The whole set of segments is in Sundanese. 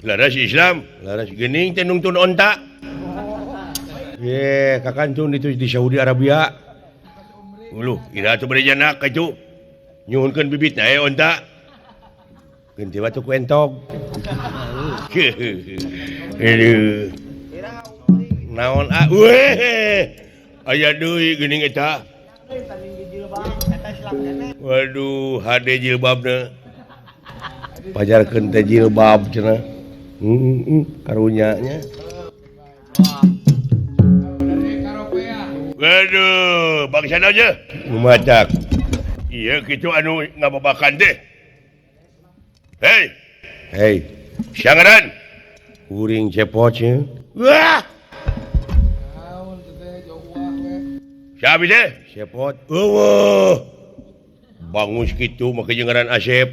Laras Islam, laras geuning teh nungtun onta. Ye, kakantun itu di Saudi Arabia. Uluh, ira atuh bade janak ka itu. Nyuhunkeun bibitna eh onta. Geunti batu ku entog. Aduh. Naon ah? Weh. Aya deui geuning eta. Waduh, hade jilbabna. Pajarkeun teh jilbab cenah. Karunya nya. Waduh, bangsa aja. Lumacak. Iya kitu anu ngababakan teh. Hei. Hei. Siangaran. Kuring cepot nya. Wah. Siapa teh? Cepot. Eueuh. Bangus kitu make jeung ngaran Asep.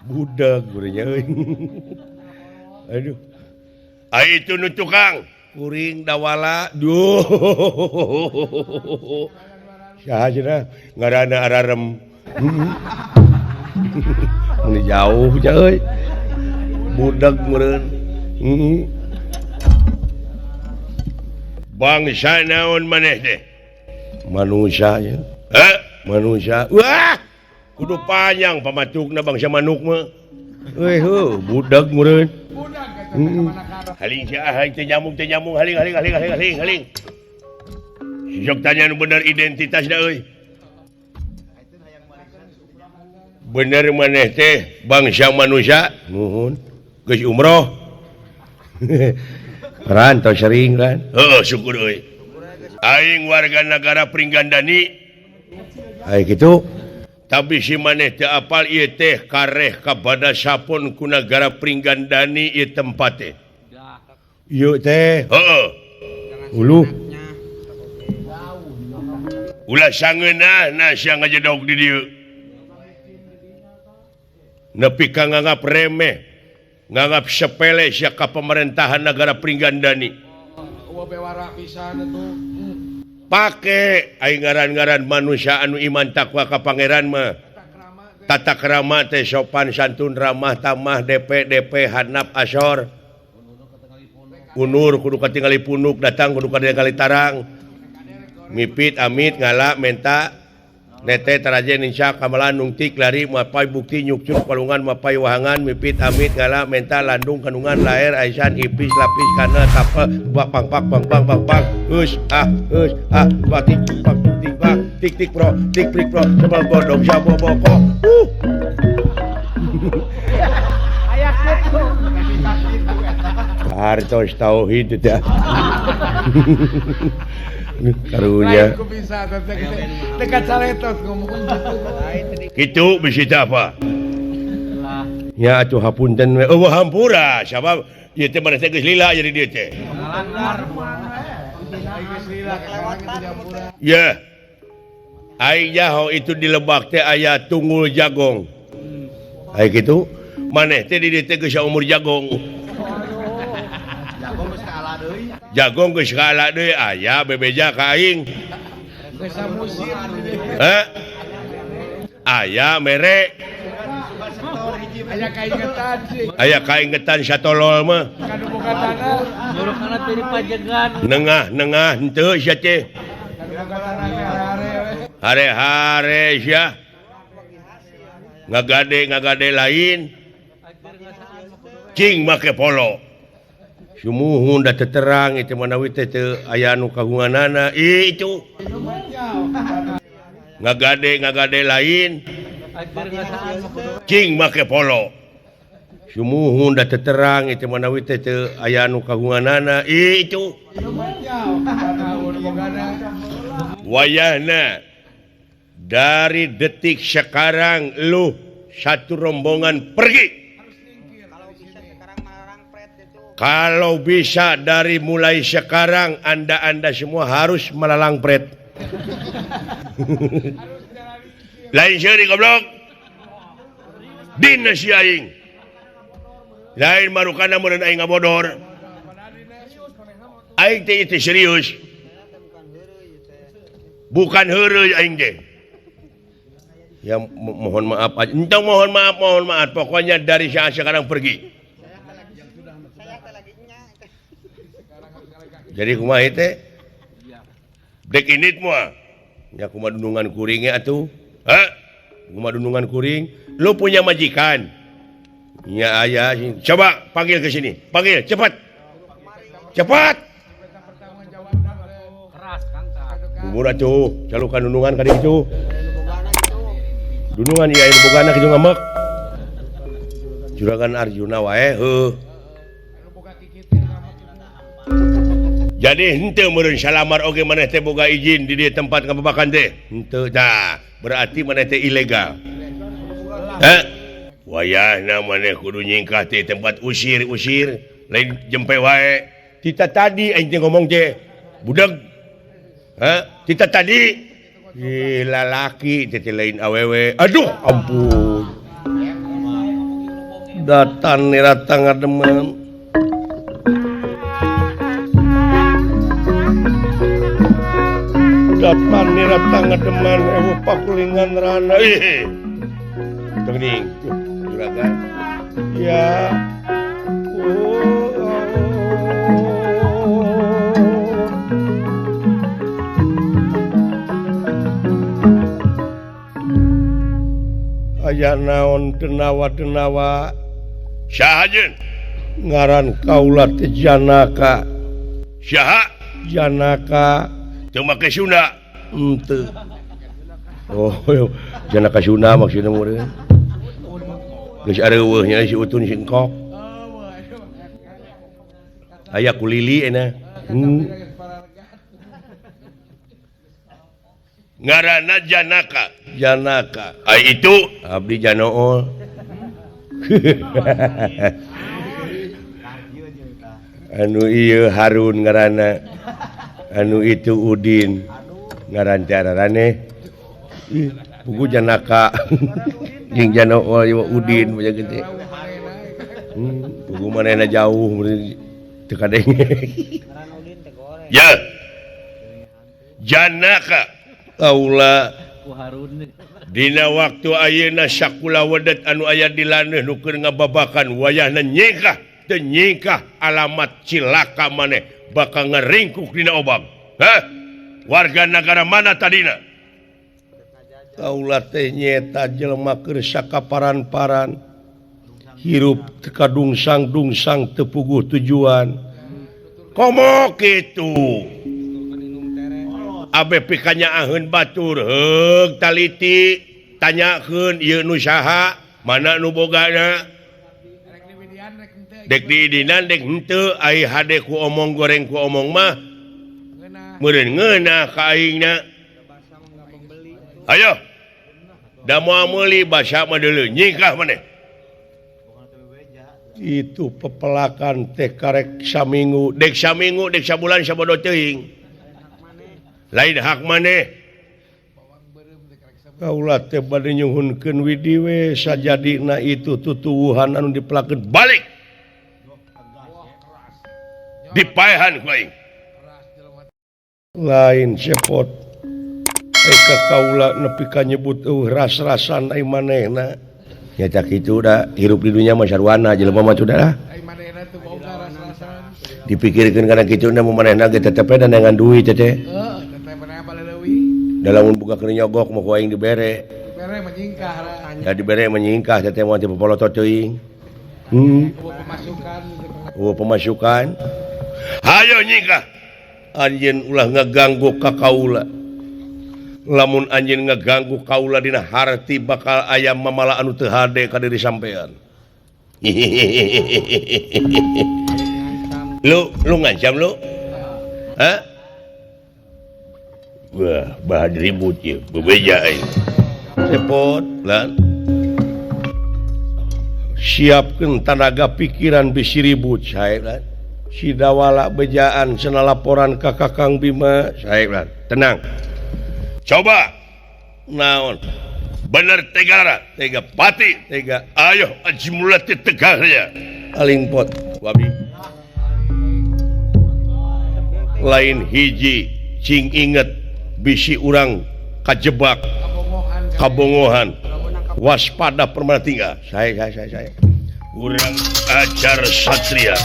Budak gurenya euy. Aduh. Ai itu nu tukang kuring dawala. Duh. Saha cenah ngaranna ararem. Mun jauh nya euy. Budak meureun. Bangsa naon maneh teh? Manusia nya. Heh, manusia. Wah, kudu panjang pamatukna bangsa manuk mah. Euy heuh, budak meureun. Haling sia haling teh nyamuk haling haling haling haling haling haling. Sok tanya nu bener identitasna euy. Bener maneh teh bangsa manusia? Nuhun. Geus umroh. Rantau sering kan? Heuh, syukur euy. Aing warga negara Pringgandani. Ai kitu. Tapi si maneh teu apal ieu teh kareh kabada sapon ku nagara Pringgandani ieu tempat teh. Ieu teh. Heeh. Uluh. Ulah sangeunahna sia ngajedog di dieu. Nepi ka nganggap remeh, nganggap sepele sia ka pemerintahan negara Pringgandani. Pake aing ngaran-ngaran manusia anu iman takwa ka pangeran mah. Tata krama teh sopan santun ramah tamah DP DP hanap asor. Unur kudu katingali punuk datang kudu katingali tarang. Mipit amit ngala menta nete taraje ninca kamalan nungtik lari mapai bukti nyukcur palungan mapai wahangan mipit amit ngala menta landung kandungan laer aisan ipis lapis kana tapa bak pang pak bang bang bang bang us ah batik pak tik bak tik tik pro tik prik pro sebal bodong sabo boko hartos tauhid teh. Karunya. Kitu bisi teh apa? Nya atuh hapunten we. Eueuh hampura sabab ieu teh maneh teh geus lila jadi dieu teh. Ye. Aing nyaho itu di lebak teh aya tunggul jagong. Ai kitu maneh teh di dieu teh geus umur jagong. Jagong geus kaala deui aya bebeja ka aing. Heh. Aya mere. Aya kaingetan satolol mah. Nengah-nengah henteu sia teh. Hare-hare sia. Ngagade-ngagade lain. Cing make polo. Sumuhun da teterang itu manawi teh teu aya anu kagunganana itu. Ngagade-ngagade lain. Cing make polo. Sumuhun da teterang itu manawi teh teu aya anu kagunganana itu. Wayahna dari detik sekarang lu satu rombongan pergi. Kalau bisa dari mulai sekarang Anda-anda semua harus melalang pret. Lain seuri goblok. Dina si aing. Lain marukana meureun aing ngabodor. Aing teh itu serius. Bukan heureuy aing teh. Ya mohon maaf aja. Entong mohon maaf. Pokoknya dari saat sekarang pergi. Jadi kumaha teh? Dek indit moal. Ya kumaha dunungan kuringnya atuh? Hah? Kumaha dunungan kuring? Lu punya majikan? Ya ayah, coba panggil ke sini. Panggil cepat. Cepat. Bubur atuh, calukan dunungan ka ditu. Dunungan ieu aya bogana kitu ngamek. Juragan Arjuna wae heuh. Jadi henteu meureun salamar oge maneh teh boga izin di dieu tempat ngababakan teh. Henteu tah, berarti maneh teh ilegal. Heh. Wayahna maneh kudu nyingkah teh tempat usir-usir, lain jempe wae. Tita tadi aing teh ngomong teh, budak. Heh, tita tadi ih lalaki teh lain awewe. Aduh, ampun. Datan nirata ngademen. Datan nirata ngademan ewu pakulingan rana. Ih. Teuning, juragan. Ya. Aya naon denawa-denawa saha jeung ngaran kaula teh Janaka. Saha? Janaka teu make Sunda. Henteu. Oh, Janaka Sunda maksudna meureun. Geus areuweuh nya si Utun si Engkok. Aya kulili cenah. Ngaranna Janaka. Janaka. Ai itu abdi Janool. Anu ieu Harun ngaranna. Anu itu Udin. Ngaran teh araraneh. Pugu Janaka. Jeung Janool ieu Udin banyak gede. Pugu manehna jauh teu kadenge. Ya. Janaka kaula dina waktu ayeuna sakula wedet anu aya di laneuh nu keur ngababakan wayahna nyingkah teu nyingkah alamat cilaka maneh bakal ngeringkuk dina obang. Hah? Warga negara mana tadina? Kaula teh nyeta jelema keur sakaparan-paran hirup teu kadungsang-dungsang teu puguh tujuan. Komo kitu? Abe pikanya aheun batur heug taliti tanyakeun ieu nu saha mana nu bogana dek diidinan dek henteu ai hade ku omong goreng ku omong mah meureun ngeunah ka aingna. Ayo da moal meuli basa mah deuleu nyingkah maneh. Itu pepelakan teh karek saminggu dek saminggu dek sabulan sabodo teuing lain hak maneh. Kaula teh bade nyuhunkeun widi we sajadina itu tutuwuhan anu dipelakeun balik dipaehan ku aing. Lain cepot ka kaula nepi ka nyebut eueuh ras-rasan ai manehna. Nya cak kitu da hirup di dunya mah sarwana jelema mah sudah lah. Dipikirkeun kana kitu na manehna ge tetep we dengan duit teh. Dalam buka keur nyogok mah ku aing dibere. Dibere menyingkah. Ya dibere menyingkah teh mah teu popolotot teuing. Pemasukan. Oh, pemasukan. Hayo nyingkah. Anjeun ulah ngaganggu ka kaula. Lamun anjeun ngaganggu kaula dina harti bakal aya mamala anu teu hade ka diri sampean. Lu ngancam lu? Hah? Wah, bahan ribut ya, bebeja aing. Repot lah. Siapkeun tanaga pikiran bisi ribut sae lah. Si Dawala bejaan cenah laporan ka Kakang Bima sae lah. Tenang. Coba naon? Bener tegara, tega pati, tega. Ayo aji mulati tegarnya. Aling pot wabi. Lain hiji cing inget bisi urang kajebak Kabongohan waspada permana tinggal. Saya kurang ajar Satria.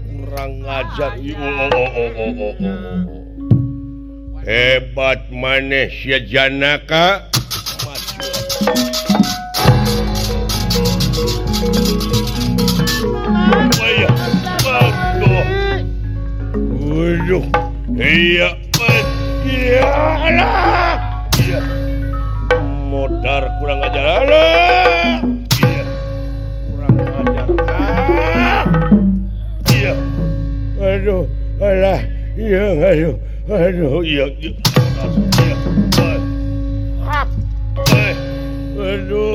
Kurang ajar. Hebat maneh sia Janaka. Iya, iya, modar kurang ajar. Iya, kurang ajar. Iya, aduh, alah, iya, aduh, aduh, iya, iya, aduh, aduh.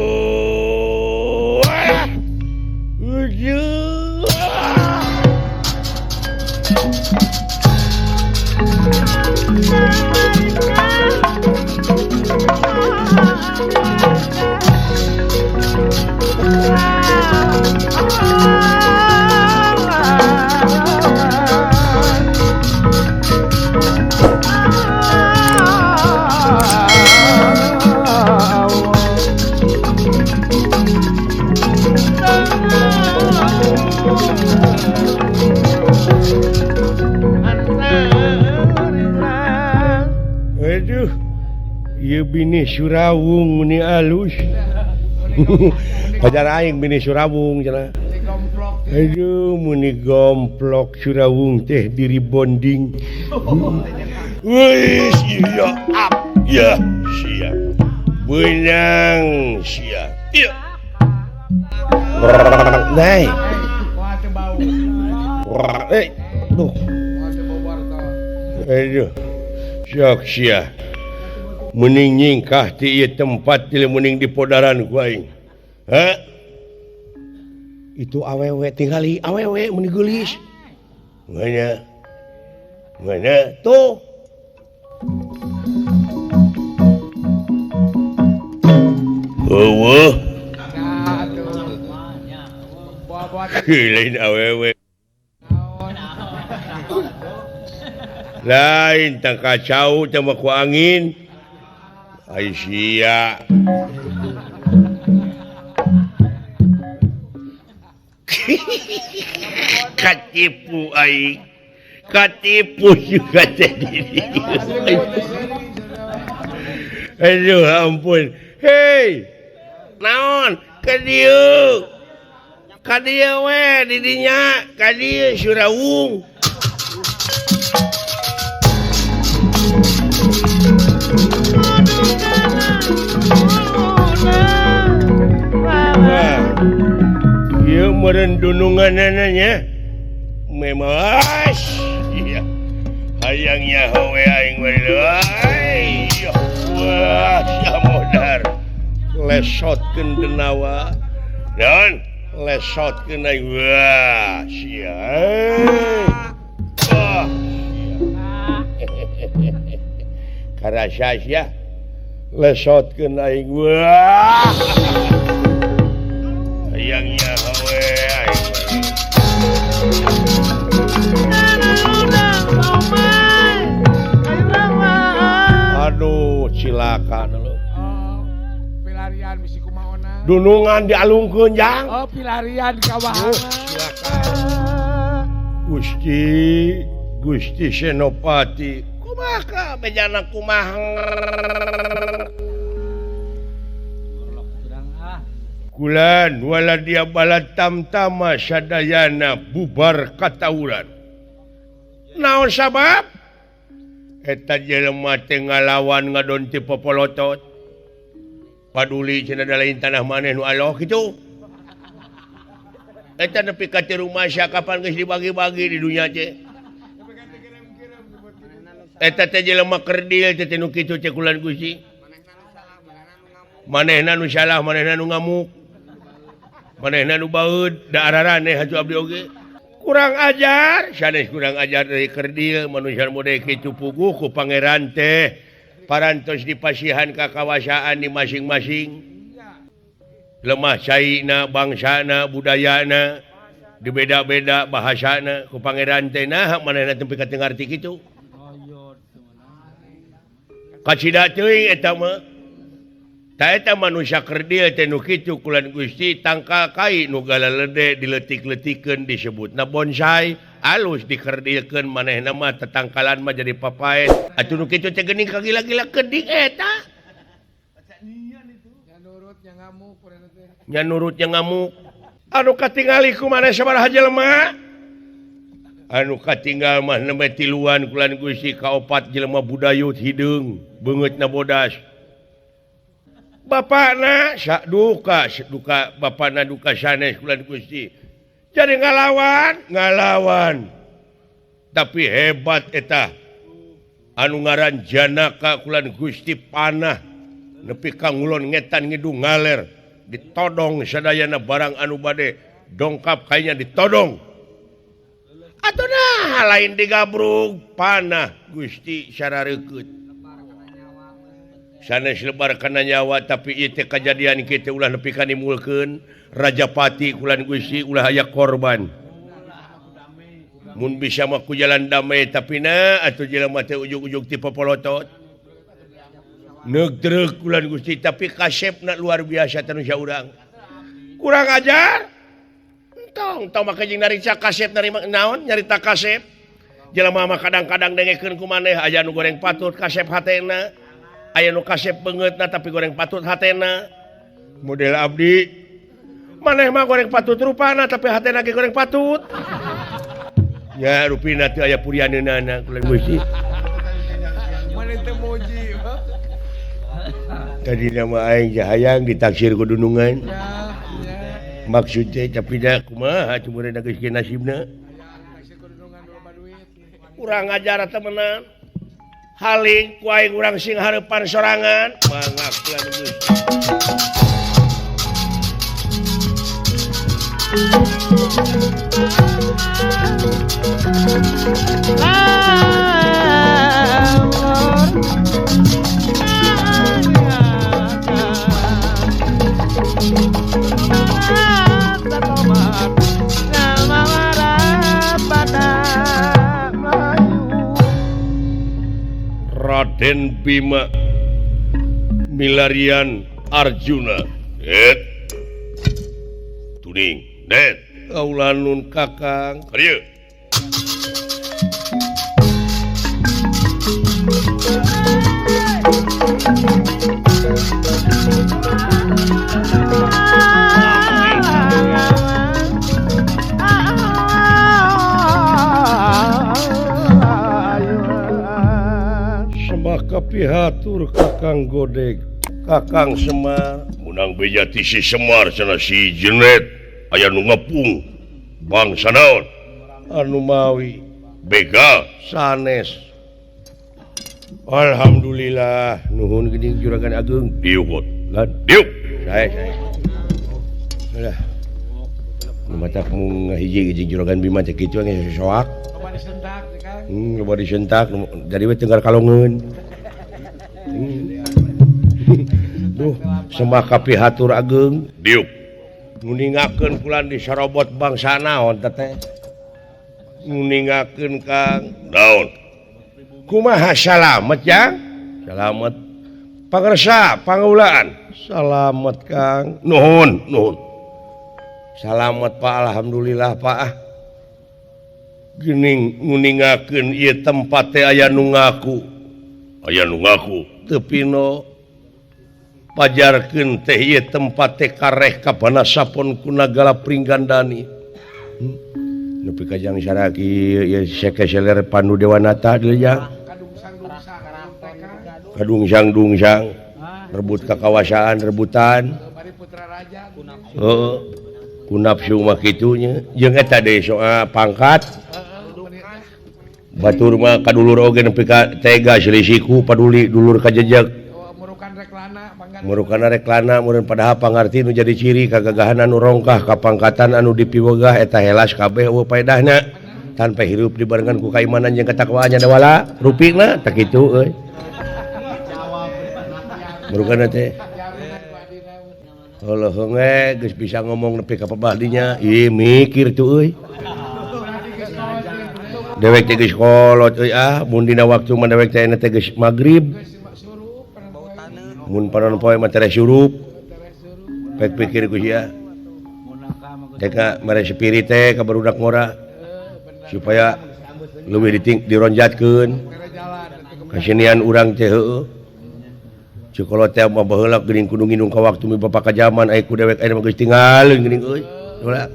Aduh, ieu bini Surawung meni alus. Pajar aing bini Surawung cenah. Aduh, meni gomplok Surawung teh diri bonding. Wih, iya, ap, ya, sia. Beunang sia. Iya. Nai. Eh, duh. Aduh. Sok sia. Mending nyingkah ti ieu tempat ti mending di podaran ku aing. Ha? Itu awewe tingali awewe meni geulis. Mana? Mana? Tuh. Eueuh. Lain awewe. Lain tang kacau teh ku angin. Ai sia. Katipu aing. Katipu juga teh diri. Aduh ampun. Hei. Naon? Ka dieu. Ka dieu we di dinya, ka dieu Surawung. Ieu meureun dununganana nya. Memas. Iya. Hayang nyaho we aing we. Wah, sia modar. Lesotkeun denawa. Dan lesotkeun aing. Wah, sia. Wah. Karasa sia. Lesotkeun aing. Wah. Hayang nyaho we aing. Aduh, cilaka lu. Oh, pilarian bisi kumaona. Dunungan dialungkeun jang. Oh, pilarian kawahanna. Cilaka. Gusti, Gusti Senopati. Kumaha bejana kumaha. Kulan wala dia balat tamtama sadayana bubar katawuran. Naon sabab? Eta jelema teh ngalawan ngadon ti popolotot. Paduli cenah da lain tanah maneh nu aloh kitu. Eta nepi ka teu rumasa kapan geus dibagi-bagi di dunya teh. Eta teh jelema kerdil teh nu kitu teh kulan Gusti. Manehna nu salah, manehna nu ngamuk. Manehna nu baeud, da araraneh atuh abdi oge. Kurang ajar, sanes kurang ajar dari kerdil manusia mode kitu puguh ku pangeran teh. Parantos dipasihan ka kawasaan di masing-masing. Lemah caina, bangsana, budayana, dibeda-beda bahasana ku pangeran teh nah manehna teu pika teu ngarti kitu. Kacida teuing eta mah. Ta eta manusia kerdil teh nu kitu kulan Gusti tangkal kai nu galalede diletik-letikeun disebutna bonsai, alus dikerdilkeun manehna mah tetangkalan mah jadi papaet. Atuh nu kitu teh geuning kagila-gila kedik eta. Nya nurut nya ngamuk. Anu katingali ku maneh sabaraha jelema? Anu katinggal mah nembe tiluan kulan Gusti kaopat jelema budayut hideung beungeutna bodas. Bapakna duka duka bapakna duka sanes kulan Gusti. Jadi ngalawan, ngalawan. Tapi hebat eta. Anu ngaran Janaka kulan Gusti panah nepi ka ngulon ngetan ngidung ngaler ditodong sadayana barang anu bade dongkap kayaknya ditodong. Atuh nah lain digabrug panah Gusti sarareukeup. Sanes lebar kana nyawa tapi ieu teh kajadian kitu ulah nepi ka nimulkeun Rajapati kulan Gusti ulah aya korban. Mun bisa mah ku jalan damai tapi na atuh jelema teh ujug-ujug ti popolotot. Neug kulan Gusti tapi kasepna luar biasa teh nu urang. Kurang ajar. Entong tong make jeung nariksa kasep narima naon nyarita kasep. Jelema mah kadang-kadang dengekeun ku maneh aya nu goreng patut kasep hatena. Aya nu kasep beungeutna tapi goreng patut hatena. Model abdi maneh mah goreng patut rupana tapi hatena ge goreng patut. Ya rupina teu aya purianeunana kulan Gusti. Maneh teu muji. Tadi nama aing jahayang ditaksir ku dunungan. Maksud teh tapi da kumaha cuma geus ge nasibna. Urang ajar temenan. Haling ku aing urang sing hareupan sorangan. Mangga kulan Gusti. Raden Bima milarian Arjuna. Et tuning det kaula nun kakang karieu. Kapihatur kakang Godeg kakang Semar munang beja ti si Semar cenah si Jenet aya nu ngepung bangsa naon anu mawi begal sanes. Alhamdulillah nuhun geuning juragan ageung diuk lan diuk sae sae lah nu matak mung ngahiji jeung juragan Bima teh kitu geus soak loba disentak teh Kang. Loba disentak jadi we tenggar kalongeun. Duh, semaka pihatur ageung diuk nguningakeun kulan disorobot bangsa naon teh nguningakeun Kang naon kumaha salamet jang salamet pangersa pangaulaan salamet Kang nuhun nuhun salamet Pak alhamdulillah Pak ah geuning nguningakeun ieu tempat teh aya nu ngaku teu pino pajarkeun teh ieu tempat teh kareh ka Banasapon ku Nagala Pringgandani. Nepi ka jang saraki ieu sekeseler Pandu Dewanata deui jang. Kadungsang-dungsang rebut kakawasaan rebutan. Heeh. Ku nafsu mah kitu nya. Jeung eta deui soal pangkat. Batur mah ka dulur oge nepi ka tega silisiku paduli dulur ka jejeg. Murukana reklana meureun padahal pangarti nu jadi ciri kagagahan anu rongkah kapangkatan anu dipiwegah eta helas kabeh eueuh paedahna tanpa hirup dibarengan ku kaimanan jeung ketakwaan nya dawala rupina tah kitu euy. Murukana teh heuh we geus bisa ngomong nepi ka pabahdinya ih mikir tuh euy. Dewek teh geus kolot euy ah mun dina waktu mah dewek teh teh geus magrib. Mun panon poe mah tereh surup. Pek pikir ku sia. Teh mere spirit teh ka barudak ngora supaya leuwih dironjatkeun. Kasenian urang teh heueuh. Cukolot teh mah baheula geuning kudu nginung ka waktu mi bapa ka jaman aya ku dewek aya mah geus tinggalin geuning euy. Ulah.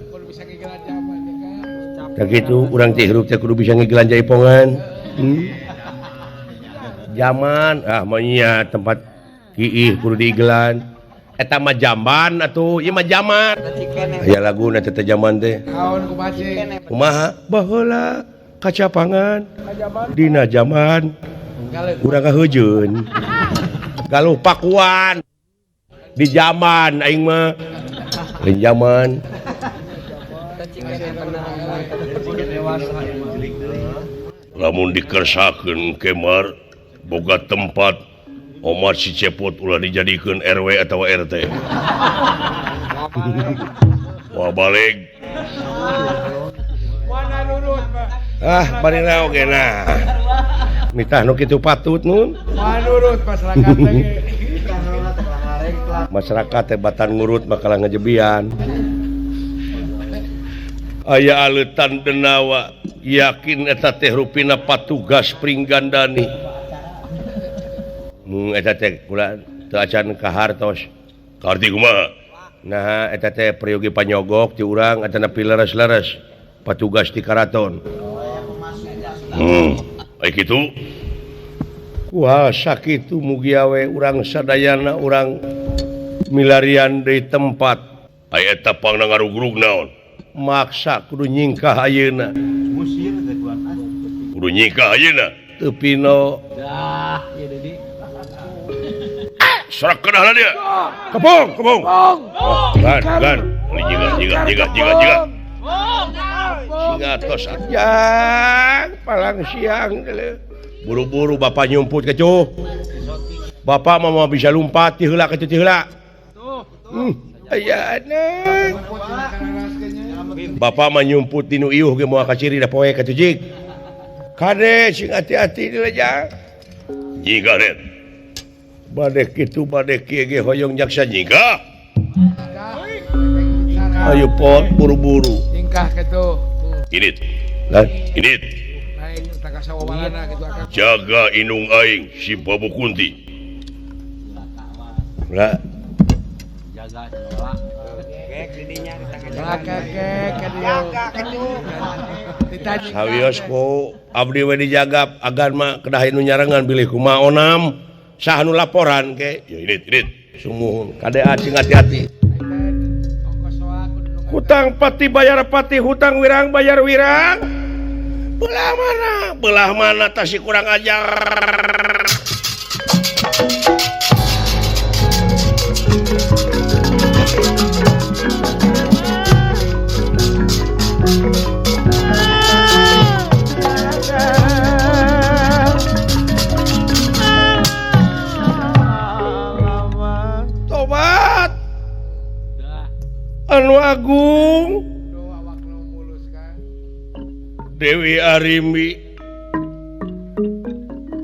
Tah kitu urang teh hirup teh kudu bisa ngigelan jaipongan. Jaman ah mah nya tempat kiih kudu diigelan. Eta mah jamban atuh, ieu mah jaman. Aya laguna teh jaman teh. Kumaha? Baheula kacapangan dina jaman urang kaheujeun. Galuh Pakuan di zaman aing mah lain zaman. Lamun dikersakeun kemar boga tempat omat si Cepot ulah dijadikeun RW atau RT. Wah balik. Ah barina oge nah. Nitah nu kitu patut nun. Manurut masyarakat teh. Masyarakat teh batan ngurut makalah ngejebian. Aya aleutan denawa yakin eta teh rupina patugas Pringgandani. Mun eta teh kula teu acan kahartos. Kaharti kumaha? Nah eta teh peryogi panyogok ti urang atana pileres-leres patugas ti karaton. Ai kitu. Wah sakitu mugi awe urang sadayana urang milarian deui tempat. Ai eta pangna ngarugrug naon? Maksa kudu nyingkah ayeuna. Kudu nyingkah ayeuna. Teu pino. Dah, ieu deui. Sorak kedah dia. Kepung, kepung. Gan, gan. Jiga, jiga, jiga, jiga, jiga. Singa tos ajang palang siang. Buru-buru bapak nyumput kecuh. Bapak mah mau bisa lompat ti heula kecuh ti heula. Aya anak. Bapak mah nyumput dinu iuh ge moal kaciri da poe kecuh jig. Kade sing hati-hati di lejang. Jiga ret. Bade kitu bade kieu ge hoyong jaksa jiga. Ayo pot buru-buru. Tingkah kitu. Init. Lah, init. Jaga inung aing si Babu Kunti. Lah. Jaga Sawios ku abdi we dijagap agan mah kedah nu nyarengan bilih kumaha onam saha nu laporan ke. Ya init, init. Sumuhun kade sing hati-hati. Hutang pati bayar pati, hutang wirang bayar wirang. Belah mana tasi kurang ajar. Tobat. Anu Agung Dewi Arimbi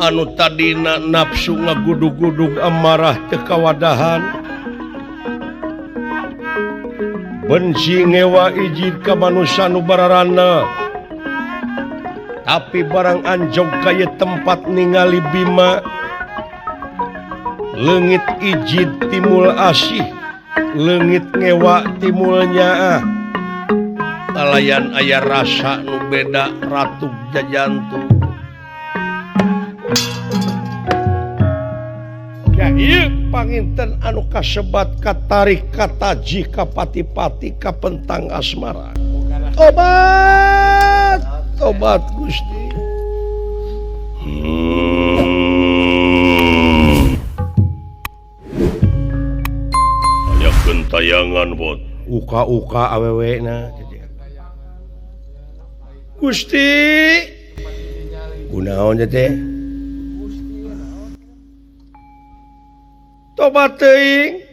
anu tadina nafsu ngagudug-gudug amarah teu kawadahan benci ngewa ijid ka manusa nu bararana tapi barang anjog ka ieu tempat ningali Bima leungit ijid timul asih leungit ngewa timul nyaah kalayan aya rasa nu beda ratu jajantu. Ya ieu panginten anu kasebat katarik kataji kapati-pati kapentang asmara. Tobat, tobat Gusti. Uka-uka awewe na. Gusti. Kunaon teh? Tobat teuing.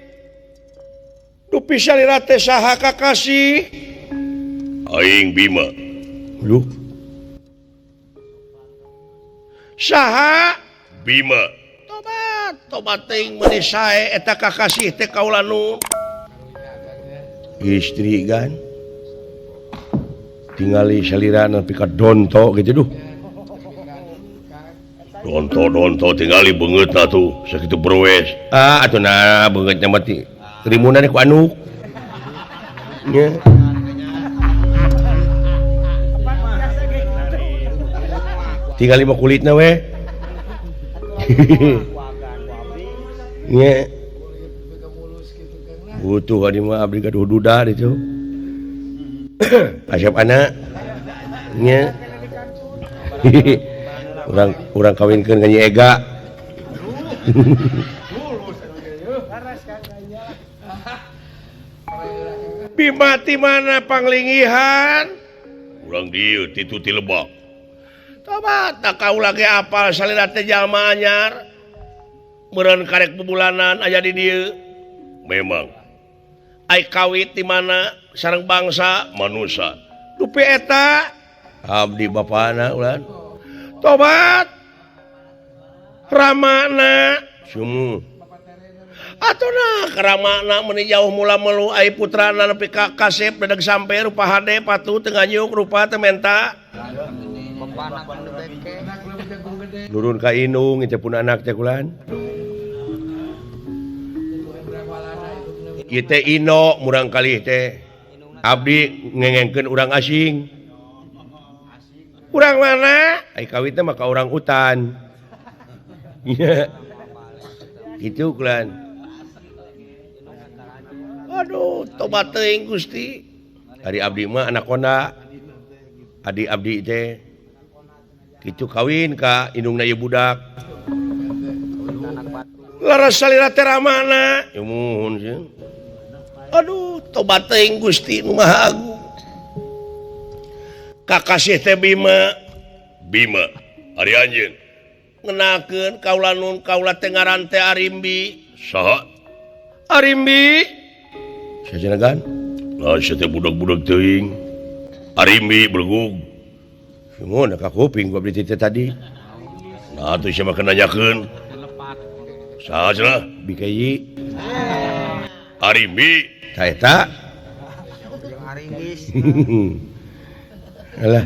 Dupi salira teh saha kakasih? Aing Bima. Duh. Saha? Bima. Tobat, tobat teuing meuni sae eta kakasih teh kaula nu. Istri kan. Tingali salira nepi ka donto gitu duh. Donto-donto tingali beungeutna tuh sakitu berwes. Ah atuh nah beungeutna mah ti rimunan ku anuk. Nya. Tingali mah kulitna we. Nya. Butuh adi mah abdi gaduh duda ditu. Asep anak. Nya. Urang kawinkeun ka Nyi Ega. Bima ti mana panglingihan? Urang dieu titu ti Lebak. Tobat da kaula ge apal salira teh jalma anyar. Meureun karek bubulanan aya di dieu. Memang. Ai kawit ti mana sareng bangsa manusa. Dupi eta abdi bapana ulan. Tobat ramana sumu atuh nah ramana meuni jauh mula melu ai putrana nepi ka kasep dedeg sampe rupa hade patuh teu nganyuk rupa teu menta nurun ka indung teh pun anak teh kulan ieu teh ino murang kalih teh abdi ngengengkeun urang asing. Urang mana? Ai kawitna mah ka urang hutan. Kitu kulan. Aduh, tobat teuing Gusti. Ari abdi mah anak konda. Adi abdi teh kitu kawin ka indungna ieu budak. Laras salira teh ramana. Ya muhun sieun. Aduh, tobat teuing Gusti nu Maha Agung. Kakasih teh Bima. Bima ari anjeun ngenakeun kaula nun kaula teh ngaran teh Arimbi. Saha? Arimbi. Sajeuna gan? Lah sia teh budak-budak teuing. Arimbi belegug. Sungguh ka kuping gua beli teh tadi. Nah atuh sia mah nanyakeun. Saha cenah? Bikayi. Arimbi. Ta eta. Arimbis. Alah.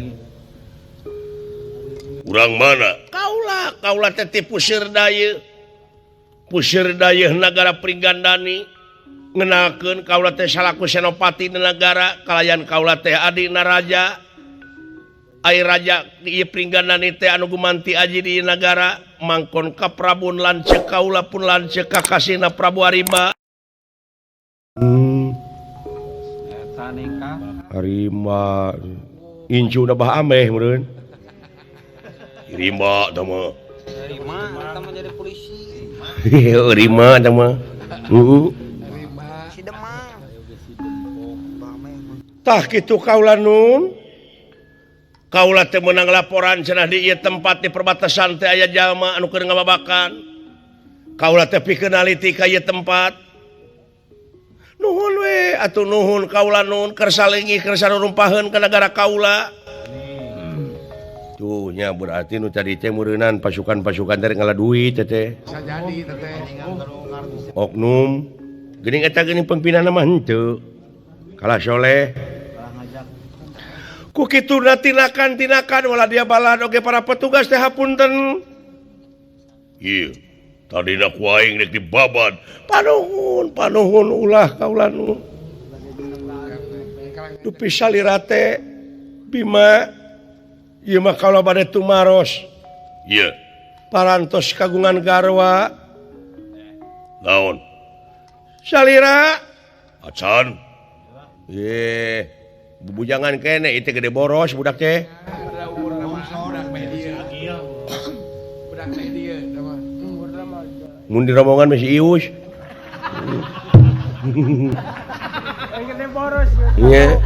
Urang mana? Kaula, kaula teh ti Pusir Dayeuh. Pusir Dayeuh nagara Pringgandani. Ngenakeun kaula teh salaku senopati di nagara, kalayan kaula teh adina raja. Ai raja di ieu Pringgandani teh anu gumanti aji di nagara, mangkon ka Prabun lanceuk kaula pun lanceuk kakasihna Prabu Arimba. Eta nikah. Arimba incu bah ameh meureun. Rimba tah mah. Rima eta mah jadi polisi. Rima tah mah. Heeh. Si Demang. Tah kitu kaula nun. Kaula teh meunang laporan cenah di ieu tempat di perbatasan teh aya jalma anu keur ngababakan. Kaula teh pikeun naliti ka ieu tempat. Nuhun we atuh nuhun kaula nun keur salengi keur sarumpaheun ka nagara kaula. Tuh nya berarti nu tadi teh meureunan pasukan-pasukan teh ngala duit teh. Bisa jadi teh. Oknum geuning eta geuning pengpinana mah henteu. Kalah soleh. Ku kituna tinakan-tinakan wala dia balan oge para petugas teh hapunten. Ieu tadina ku aing rek dibabad. Panuhun, panuhun ulah kaula nu. Dupi salira teh Bima ieu mah kaula bade tumaros. Ieu parantos kagungan garwa. Naon? Salira acan. Ye, bubujangan kene itu gede boros budak teh. Mun di rombongan masih ius. Nya.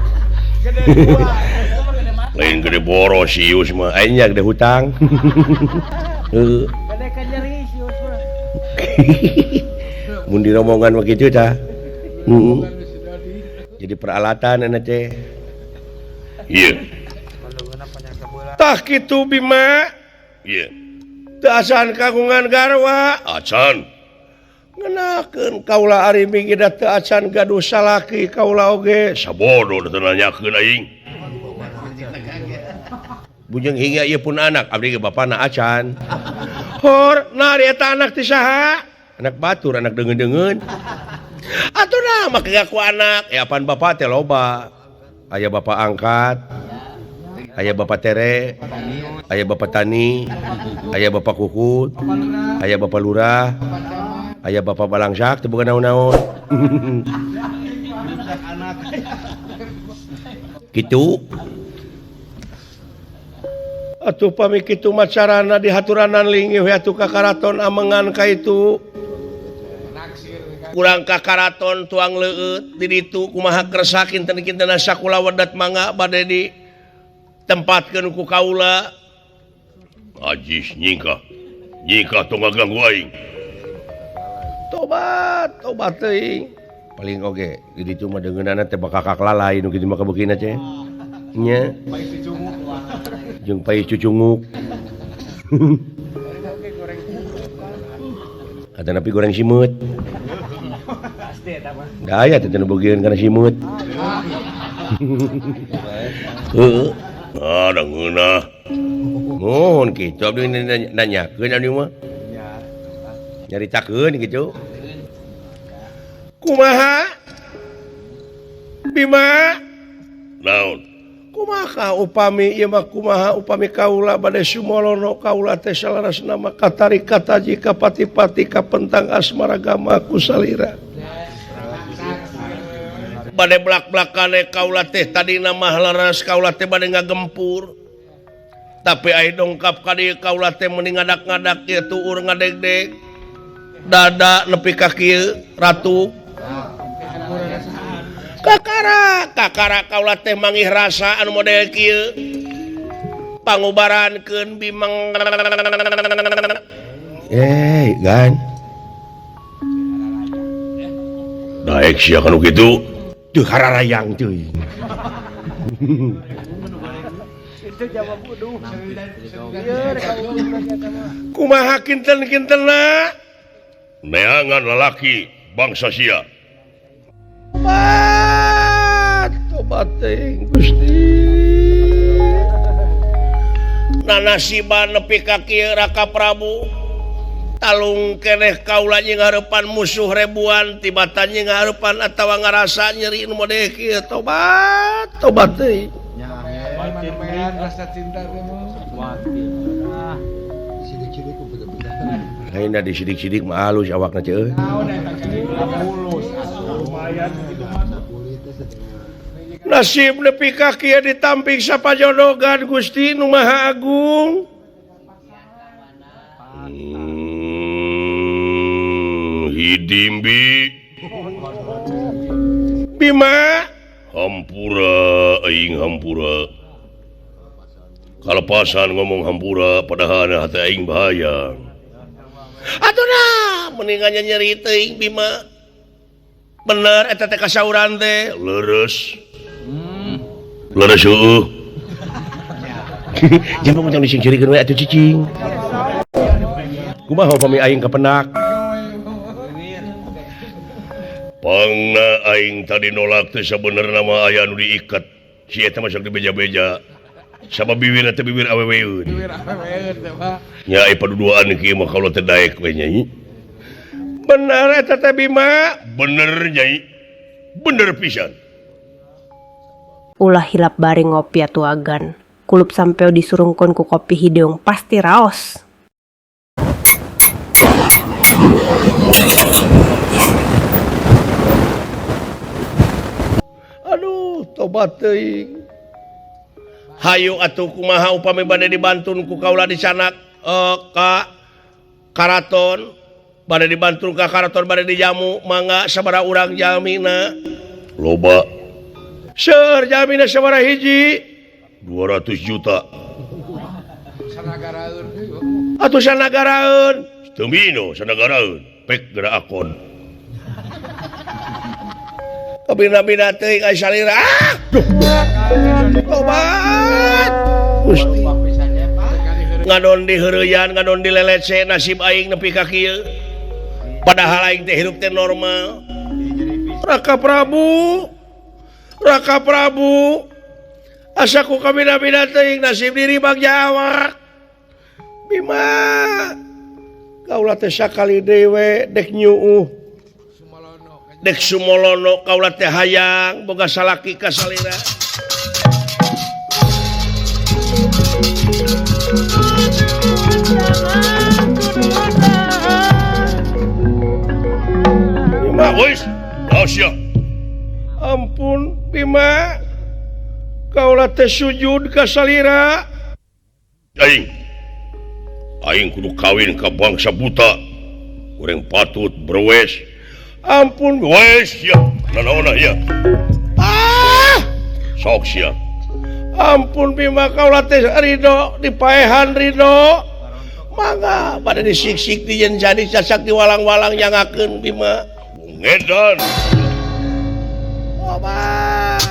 Lain gede boros si Yus mah, aing nya gede hutang. Heeh. Gede ka nyeri si Yus mah. Mun diromongan mah kitu tah. Heeh. Jadi peralatan enak teh. Iya. Tah kitu Bima. Iya. Teu acan kagungan garwa. Acan. Ngenakeun kaula ari minggi da teu acan gaduh salaki kaula oge. Sabodo teu nanyakeun aing. Bujeng hingga ieu pun anak abdi ge bapana acan. Hor, nah ari eta anak ti saha? Anak batur, anak deungeun-deungeun. Atuh nah make ngaku anak. Eh apaan bapak teh loba. Aya bapak angkat, aya bapak tere, aya bapak tani, aya bapak kukut, aya bapak lurah, aya bapak balangsak teu boga naon-naon. Kitu. Atuh pami kitu mah carana dihaturanan linggih we atuh ka karaton amengan ka itu. Kurang ka karaton tuang leueut di ditu kumaha kersa kinten-kinten sakula wedat mangga bade di tempatkeun ku kaula. Ajis nyingkah. Nyingkah tong ngaganggu aing. Tobat, tobat teuing. Paling oge di ditu mah deungeunana teh bakal kalalai nu kitu mah kabeukina teh. Nya. Jeung pais cucunguk. Ada napi goreng simeut. Daya teh teu bogeun kana simeut. Heeh. Ah, da ngeunah. Mohon kitu abdi nanyakeun abdi mah. Nyaritakeun kitu. Kumaha? Bima? Naon? Kumaha upami ieu mah kumaha upami kaula bade sumolono kaula teh salarasna mah katari kataji kapati-pati kapentang asmara gama ku salira. Bade blak-blakane kaula teh tadina mah leres kaula teh bade ngagempur. Tapi ai dongkap ka dieu kaula teh meuni ngadak-ngadak ieu tuur ngadegdeg. Dada nepi ka kieu ratu. Kakara, kakara kaula teh mangih rasa anu model kieu. Pangubarankeun Bimeng. Gan. Daek sia kanu kitu. Teu hararayang teuing. Itu jawab kudu. Kumaha kinten-kintenna? Neangan lalaki bangsa sia. Tobat, tobat teuing Gusti. Nanasiban nepi ka kieu Raka Prabu. Talung keneh kaula jeung hareupan musuh ribuan tibatan jeung hareupan atawa ngarasa nyeri nu model kieu. Tobat, tobat teuing. Rasa cinta teh mah. Lain da disidik-sidik mah alus awakna teh euy. Nasib nepi ka kieu ditampik sapajodogan Gusti nu Maha Agung. Hidimbi Bima hampura aing hampura. Kalepasan ngomong hampura padahal hati aing bahaya. Atuh nah mendingan nyeri teuing Bima. Bener eta teh kasauran teh leres. Leres heueuh. Jangan macam disingcirikeun we atuh cicing. Kumaha upami aing kapenak? Pangna aing tadi nolak teh sabenerna mah aya nu diikat. Si eta mah sok dibeja-beja. Sama bibir teh bibir aweweun. Bibir aweweun teh mah. Nya ai paduduaan kieu mah kaula teh daek we nyai. Bener eta teh Bima? Bener nyai. Bener pisan. Ulah hilap bari ngopi atuh agan. Kulup sampeu disurungkeun ku kopi hideung pasti raos. Aduh, tobat teuing. Hayu atuh kumaha upami bade dibantun ku kaula dicanak ka karaton, bade dibantun ka karaton bade dijamu mangga sabaraha urang jamina. Loba. Seur jalmina sabaraha hiji? 200 juta. Atuh sanagaraeun. Teu mino sanagaraeun. Pek geura akon. Kabina-bina teuing ai salira. Ah! Duh. Tobat. Gusti. Ngadon di heureuyan, ngadon di lelece nasib aing nepi ka kieu. Padahal aing teh hirup teh normal. Raka Prabu. Raka Prabu. Asa ku kabina-bina teuing nasib diri bagja awak. Bima. Kaula teh sakali deui we dek nyuuh. Dek sumolono kaula teh hayang boga salaki ka salira. Bima wis, sia. Ampun Bima. Kaula teh sujud ka salira. Aing. Aing kudu kawin ka bangsa buta. Urang patut berwes. Ampun wes sia. Nanaona ya. Ah! Sok sia. Ampun Bima kaula teh ridho dipaehan ridho. Mangga pada disiksik di jenjani casak di walang-walang nyangakeun Bima. Ngedan. Obat.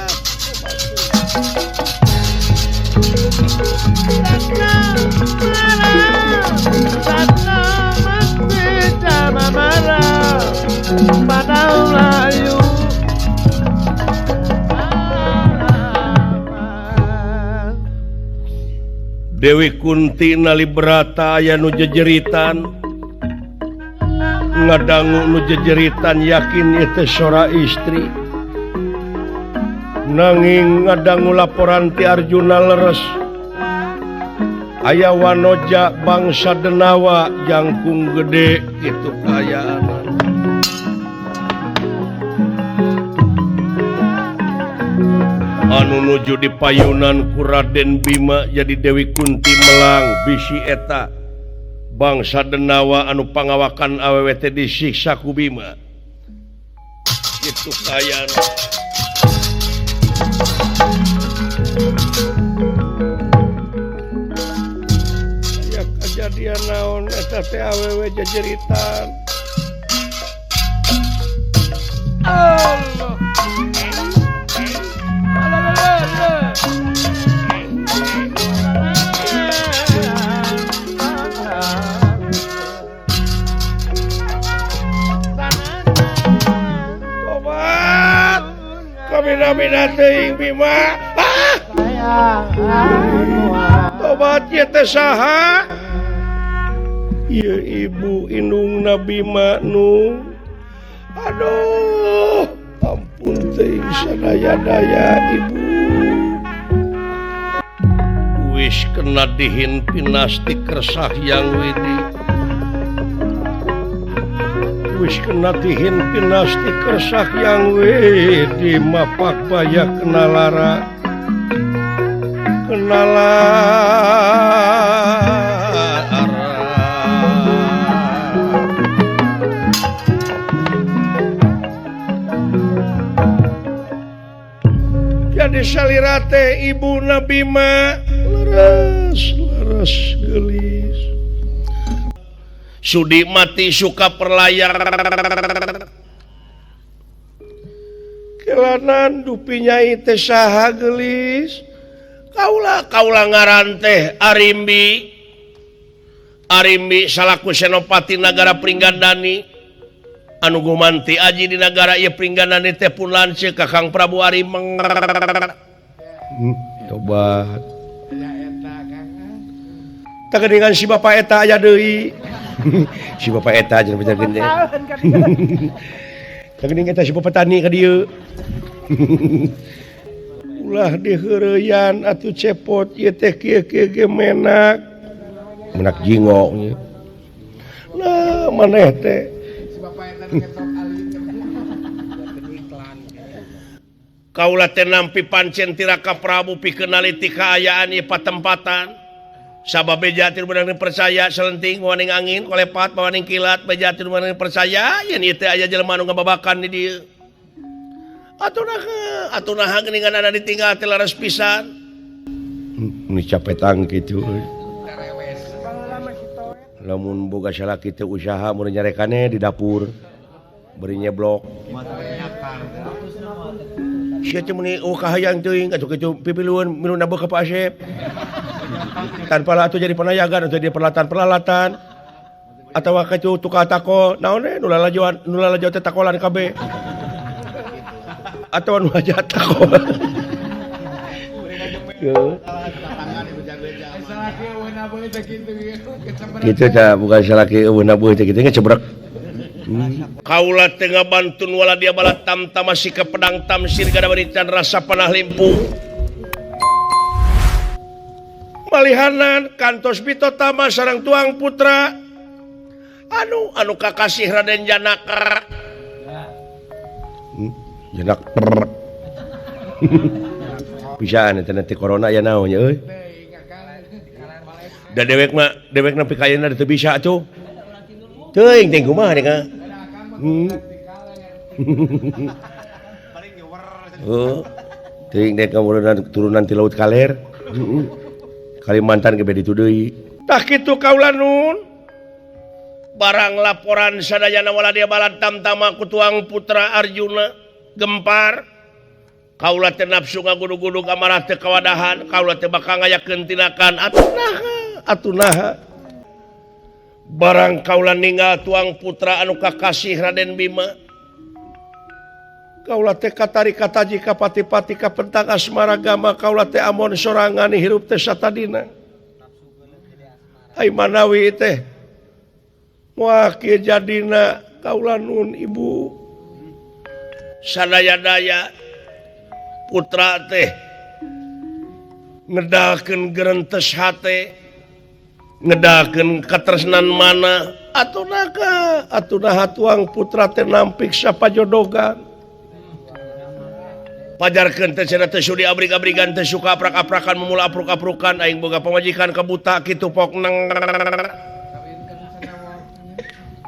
Dewi Kunti nalibrata aya nu jejeritan ngadangu nu jejeritan yakin ieu teh sora istri nanging ngadangu laporan ti Arjuna leres aya wanoja bangsa Denawa jangkung gede kitu kaayaan. Anu nuju di payunan ku Raden Bima jadi Dewi Kunti melang bisi eta bangsa Denawa anu pangawakan awewe teh disiksa ku Bima kitu kaayaan. Aya kajadian naon eta teh awewe jejeritan. Allah. Tobat. Kabina-bina teuing Bima. Ah! Tobat ieu teh saha? Ieu ibu indungna Bima nu. Aduh, ampun teuing sadaya-daya ibu. Wis kena dihin pinasti kersah yang widi. Wis kena dihin pinasti kersah yang widi. Mapak baya kena lara. Kena lara. Jadi salira teh ibu Bima leres leres gelis. Sudi mati suka perlayar. Kelanan dupi nyai teh saha gelis. Kaula kaula ngaran teh Arimbi. Arimbi salaku senopati nagara Pringgandani. Anu gumanti aji di nagara ieu Pringgandani teh pun lanceuk ka Kang Prabu Arimeng. Tobat. Tak dengan si bapak eta aya deui. Si bapak eta jeung bener gede. Tak geuning eta si bapak tani ka dieu. Ulah diheureyan atuh cepot ieu teh kieu-kieu ge menak. Menak jingo. Nah, maneh teh. Si bapak eta ngetok alit. Kaula teh nampi pancen ti Raka Prabu pikeun naliti kaayaan ieu patempatan. Sabab beja tir beunang percaya selenting mawaning angin kolepat mawaning kilat beja tir beunang percaya yen ieu teh aya jelema nu ngababakan di dieu. Atuh naha atuh naha geuningan ada ditinggal teh laras pisan. Ini capetang kitu euy. Lamun boga salaki teu usaha mun nyarekane di dapur beri nyeblok. Sia teh meuni eueuh kahayang teuing atuh kitu pipilueun minum nabeuh ka Pak Asep. Tanpa lah atuh jadi panayagan atuh jadi peralatan-peralatan. Atawa kitu tukang tako naon we nu lalajoan nu lalajo teh takolan kabeh. Atawa nu aja takolan. Gitu tah bukan salaki eueuh nabuh teh kitu ngecebrek. Kaula teh ngabantun wala dia bala tamtama sika pedang tamsir kada bari can rasa panah limpuh. Malihanan kantos bitotama sareng tuang putra anu anu kakasih Raden Janaka. Janak. Pisaan eta nanti corona ya naon nya euy. Da dewek mah dewek nepi ka ayeuna teu bisa atuh. Teuing teh kumaha deh ka. Oh, teuing deh kamurunan turunan ti laut kaler. Kalimantan ge beda ditu deui. Tah kitu kaula nun. Barang laporan sadayana wala dia balat tamtama ku tuang putra Arjuna gempar. Kaula teh nafsu ngagudug-gudug amarah teh kawadahan, kaula teh bakal ngayakeun tindakan atuh naha, atuh naha. Barang kaula ninggal tuang putra anu kakasih Raden Bima. Kaula teh katari kataji kapati-pati kapentang asmara gama kaula teh amon sorangan hirup teh satadina. Ai manawi teh moal kieu jadina kaula nun ibu. Sadaya-daya putra teh ngedalkeun gerentes hate, ngedalkeun katresnan mana atuh naha atuh naha tuang putra teh nampik sapajodogan. Pajarkeun teh cenah teh sudi abrig-abrigan teh suka aprak-aprakan memula apruk-aprukan aing boga pamajikan kabuta kitu pok neng.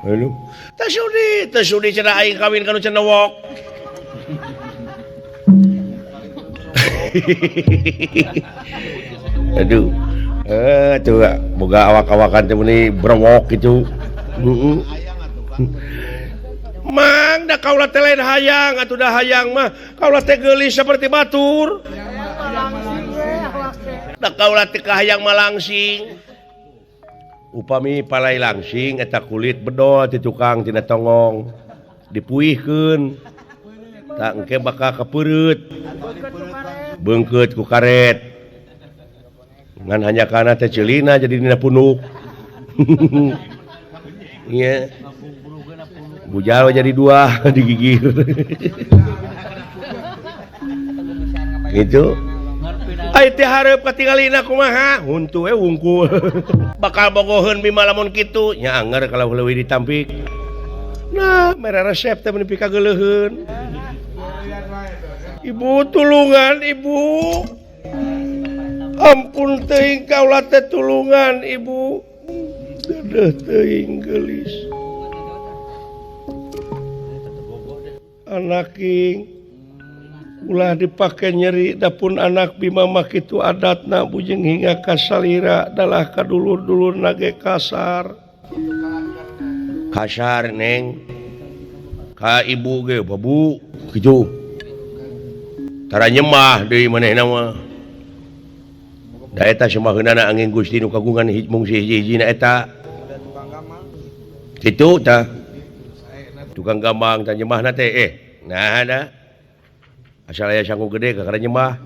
Aduh, teh sudi cenah aing kawin ka nu cenewok. Aduh, tuh boga awak-awakan teh meuni brewok gitu. Mang da kaula teh lain hayang atuh da hayang mah kaula teh geulis seperti batur. Da kaula teh kahayang malangsing. Upami palai langsing eta kulit bedol ti tukang tina tonggong dipuihkeun. Tak engke bakal kepeureut. Beungkeut ku karet. Ngan hanya kana teh ceulina jadi dina punuk. Nya. Bujal jadi dua digigir. Gitu. Ai teh hareup katingalina kumaha? Huntu we wungkul. Bakal bogoheun Bima lamun kitu. Nya anger kalau leuwih ditampik. Nah, mere resep teh meuni pikageuleuheun. Ibu tulungan ibu. Ampun teuing kaula teh tulungan ibu. Dedeuh teuing geulis. Anak king ulah dipake nyeri dapun anak Bima mah kitu adatna bujeng hingga kasalira dalah kadulur-dulurna ge kasar. Kasar neng ka ibu ge babu kitu. Tara nyemah deui manehna mah. Da eta semaheunana angin Gusti nu kagungan mungsi hiji-hijina eta. Kitu tah. Tukang gambang tah nyemahna teh nah da. Asal aya sanggup gede kakara nyemah.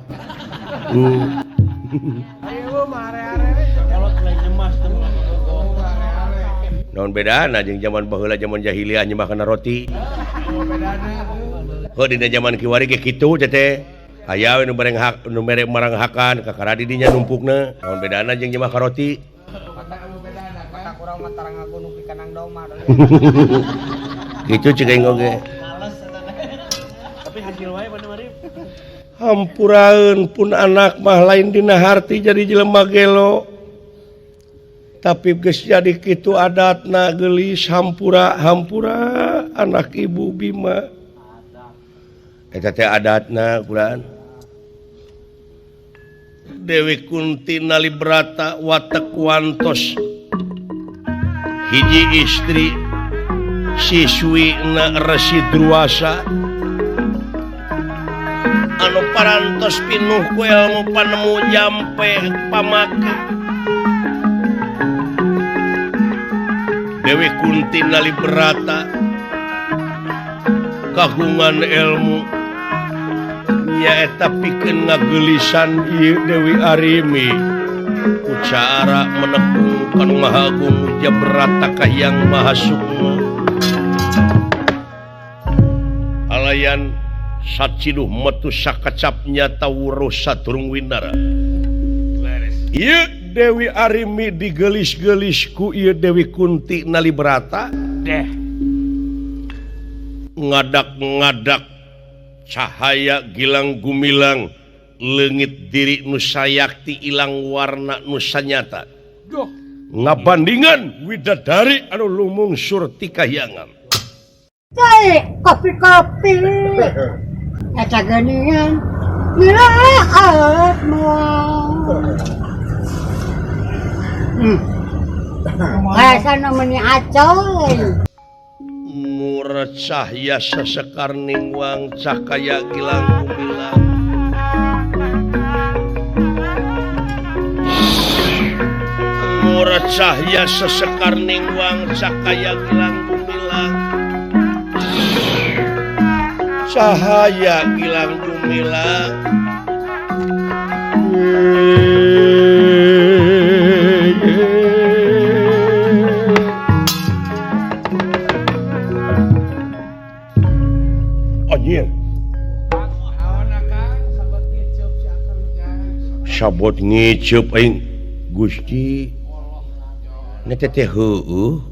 Naon bedana jeung zaman baheula zaman jahiliyah nyemah kana roti. Heuh dina zaman kiwari ge kitu teh teh. Aya we nu bareng hak nu mere maranghakan kakara di dinya numpukna. Naon bedana jeung nyemah ka roti. Gitu cek aing oge. Tapi hasil wae mana mari. Hampuraeun pun anak mah lain dina harti jadi jelema gelo. Tapi geus jadi kitu adatna geulis hampura hampura anak ibu Bima. Eta teh adatna kulaan. Dewi Kunti Nalibrata watek wantos hiji istri siswi na Resi Druwasa anu parantos pinuh ku ilmu panemu jampe pamake. Dewi Kunti Nalibrata kagungan ilmu nyaeta pikeun ngageulisan ieu Dewi Arimi ku cara menekung kanu Maha Agung Jabrata Kahiyang Maha Sukma. Alayan saciduh metu sakacap nyata wuruh sadurung winara. Ieu Dewi Arimi digelis-gelis ku ieu Dewi Kunti Nalibrata deh ngadak-ngadak cahaya gilang gumilang leungit diri nu sayakti ilang warna nu sanyata. Duh. Ngabandingan widadari anu lumungsur ti kahyangan. Kopi-kopi eta geuningan niraat moal. Rasana meuni acoy. Murah cahya sesekar ningwang cakaya gilang gumilang. Murah cahya sesekar ningwang cakaya gilang gumilang. Cahaya gilang gumilang. Anjir. Sabot ngiceup aing Gusti. Na teh teh heueuh.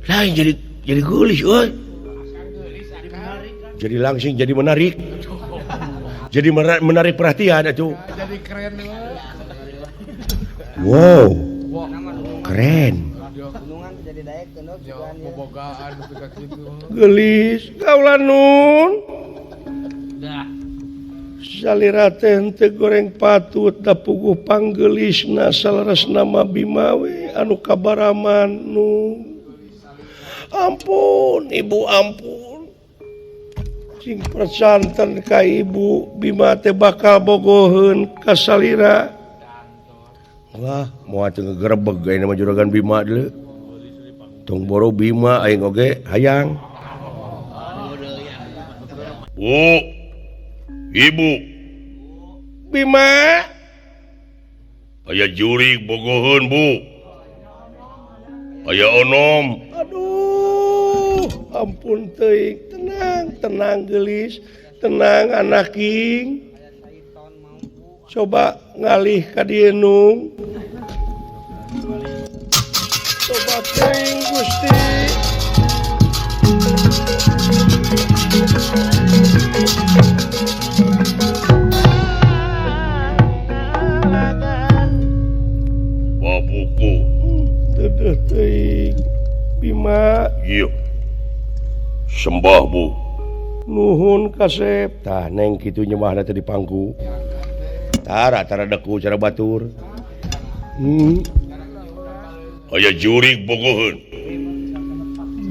Lain jadi geulis euy. Jadi langsung jadi menarik. Jadi menarik perhatian atuh. Jadi keren. Wow. Keren. Gelis kaula nun. Salira teh henteu goreng patut da puguh panggelisna salaresna mah Bima we anu kabaraman nu. Ampun ibu ampun. Cing persanten ka ibu Bima teh bakal bogoheun ka salira. Wah, moal teu ngegerebeg ayeuna mah juragan Bima deuleu. Tong boro Bima aing oge hayang. Bu, ibu Bima aya jurig bogoheun bu. Aya onom. Aduh, ampun teuing, tenang, tenang geulis, tenang anaking. Coba ngalih ka dieu nung. Coba teuing Gusti. Babuku dedeh teuing Bima. Iya. Sembah bu. Nuhun kasep. Tah neng kitu nyembahna teh di pangku. Tara tara deku cara batur. Aya jurig bogoheun.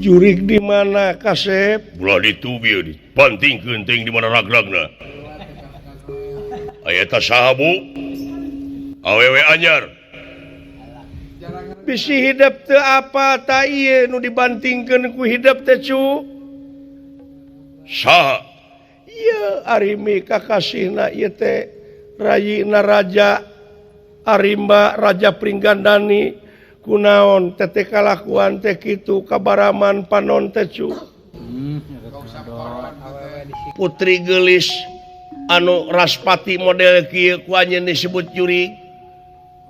Jurig di mana kasep? Ulah ditu bieu dibantingkeun teuing di mana ragragna. Aya eta saha bu? Awewe anyar. Bisi hidep teu apa ta ieu nu dibantingkeun ku hidep teh cu? Saha? Ieu Arimi kakasihna ieu teh rayina raja Arimba Raja Pringgandani kunaon teh kalakuan teh kitu kabaraman panon teh cu. Putri geulis anu raspati model kieu ku anjeun disebut jurig,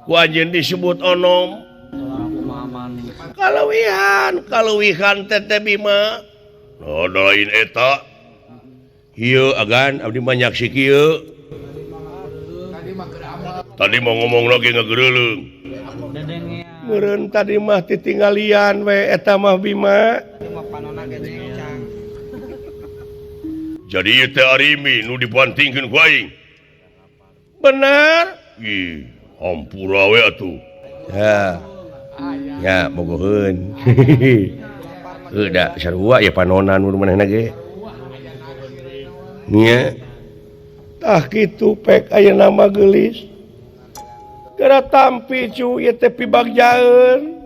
ku anjeun disebut onom. Kaleuwihan, kaleuwihan teh teh Bima. Oh, lain eta. Ieu agan abdi mah nyaksi kieu. Tadi mau ngomong lagi ngageureuleung. Meureun tadi mah titinggalian we eta mah Bima. Jadi ieu teh Arimi nu dibantingkeun ku aing. Benar? Ih, hampura we atuh. Ya. Ya, bogoheun. Heuh da sarua ya panonan nu manehna ge. Nya. Tah kitu pek ayeuna mah geulis. Gara tampi cu ieu teh pibagjaeun.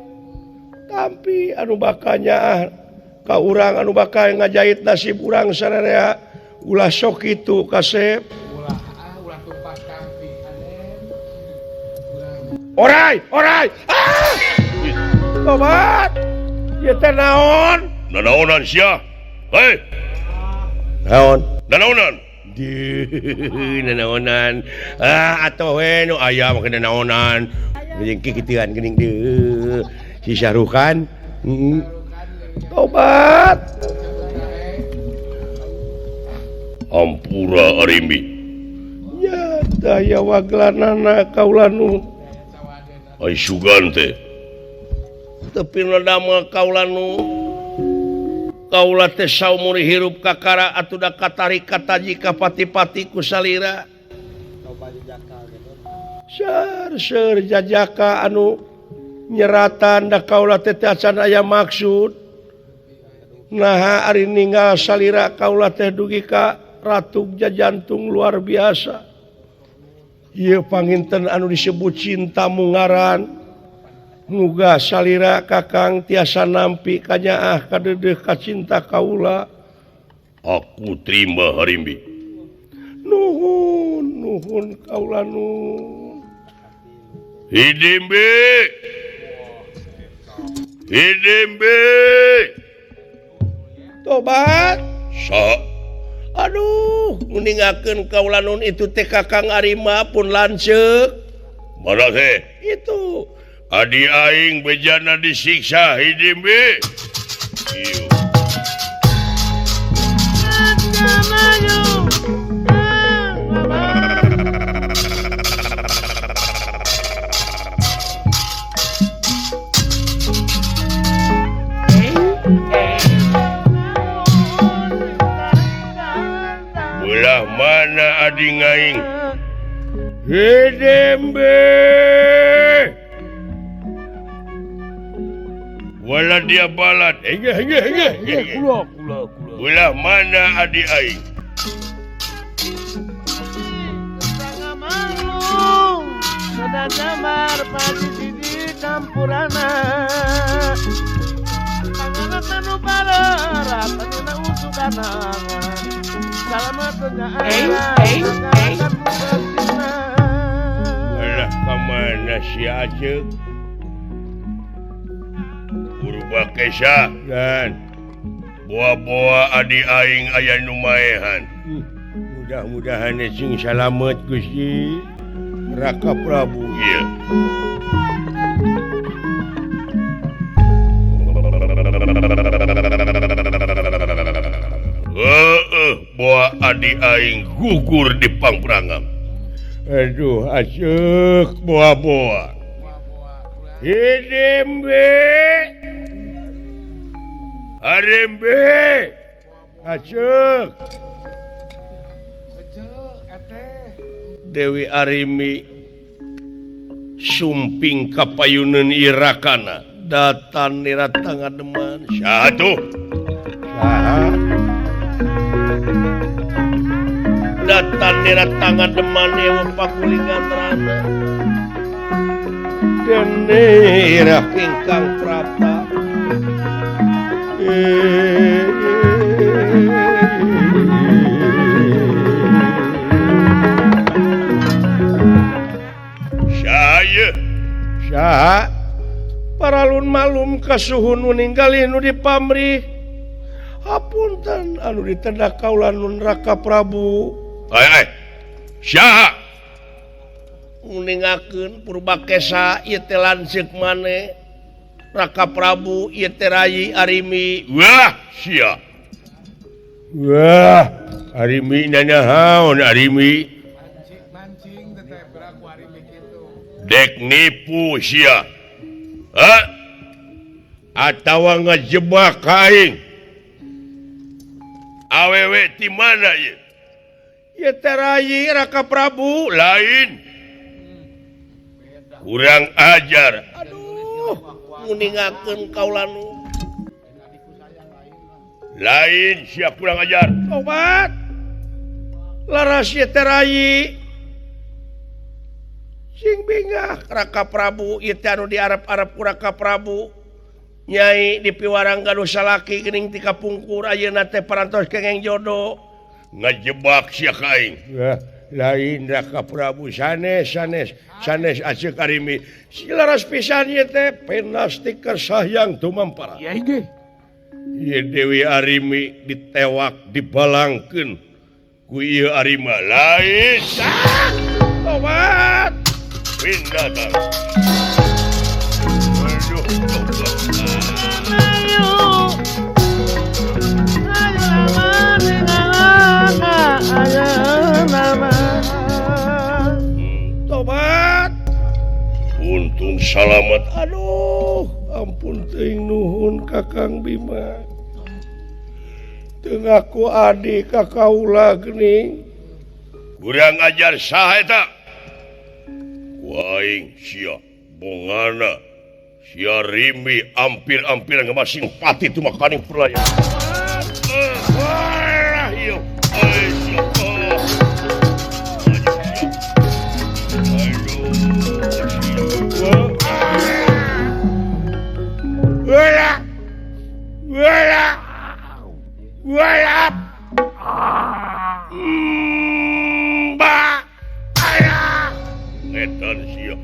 Tampi anu bakal nyaah ka urang anu bakal ngajait nasib urang sararea ulah sok kitu kasep. Ulah ah ulah tumpas tampi aden. Orai, orai. Ah! Tobat. Ieu teh naon? Nanaonan sia? Hei. Naon? Nanaonan. Nanaonan. Ah atuh we nu aya make nanaonan. Geuning kikituan geuning deui. Si Syahrukan. Tobat. Ampura Arimi. Ya daya waglanana kaula nu. Ai sugan teh. Tepi nu damel kaula nu. Kaula teh saumur hirup kakara atuh da katarik kataji ka pati-pati ku salira. Seur-seur jajaka anu nyeratan da kaula teh teu acan aya maksud. Naha ari ninggal salira kaula teh dugi ka ratug jajantung luar biasa. Ieu panginten anu disebut cinta mungaran. Muga salira kakang tiasa nampi kanyaah kadeudeuh ka cinta kaula. Aku terima Harimbi. Nuhun, nuhun kaula nun. Hidimbi. Hidimbi. Tobat. Sa. Aduh, meningakeun kaula nun itu teh kakang Arima pun lanceuk. Mana teh? Itu. Adi aing bejana disiksa Hidimbi. Ieu. Belah mana adi aing? Hidimbi. Wala dia balat. Kula. Belah mana adi aing? Belah ka mana si Acek? Purba Kesa kan boa-boa adi aing aya nu maehan. Mudah-mudahan sing salamet Gusti Raka Prabu. Ieu. Heeh, boa adi aing gugur di pangperangan. Aduh, Acek boa-boa. Hidimbi. Arimbi. Acek. Dewi Arimi sumping kapayuneun Irakana datan nira tangademan. Saha tuh? Saha? Datan nira tangademan ewa pakulingan rana. Dene ira ingkang prapta. Saha paralun malum kasuhun nu ninggali nu dipamrih. Hapunten anu ditendak kaula nun Raka Prabu. Ai saha nguningakeun Purba Kesa ieu teh lanceuk maneh Raka Prabu ieu teh Rayi Arimi. Wah sia. Wah Arimi nanahaon Arimi. Dek nipu sia. Ha? Atawa ngejebak aing. Awewe ti mana ieu? Ieu teh rayi Raka Prabu lain. Kurang ajar. Aduh, nguningakeun kaulanu. Lain sia kurang ajar. Tobat. Laras ieu teh rayi. Sing bingah Raka Prabu ieu teh anu diarep-arep ku Raka Prabu. Nyai dipiwarang gaduh salaki geuning ti kapungkur ayeuna teh parantos kengeng jodoh. Ngajebak sia ka aing. Lain Raka Prabu sanes sanes sanes aceuk Arimi. Si laras pisan ieu teh penastika sahyang tumampara. Iya ge. Ieu Dewi Arimi ditewak dibalangkeun ku ieu Arima. Lain. Tobat. Pindah. Aduh. Tobat. Untung salamat. Aduh, ampun teuing nuhun Kakang Bima. Teu ngaku adi ka kaula geuning. Kurang ajar saha eta? Ku aing sia bongana. Sia Rimi ampir-ampir ngamasing pati tumakaning perlaya. Wah, ieu. Ai sia. Wala. Wala. Wala. Ba. Aya. Etan sia.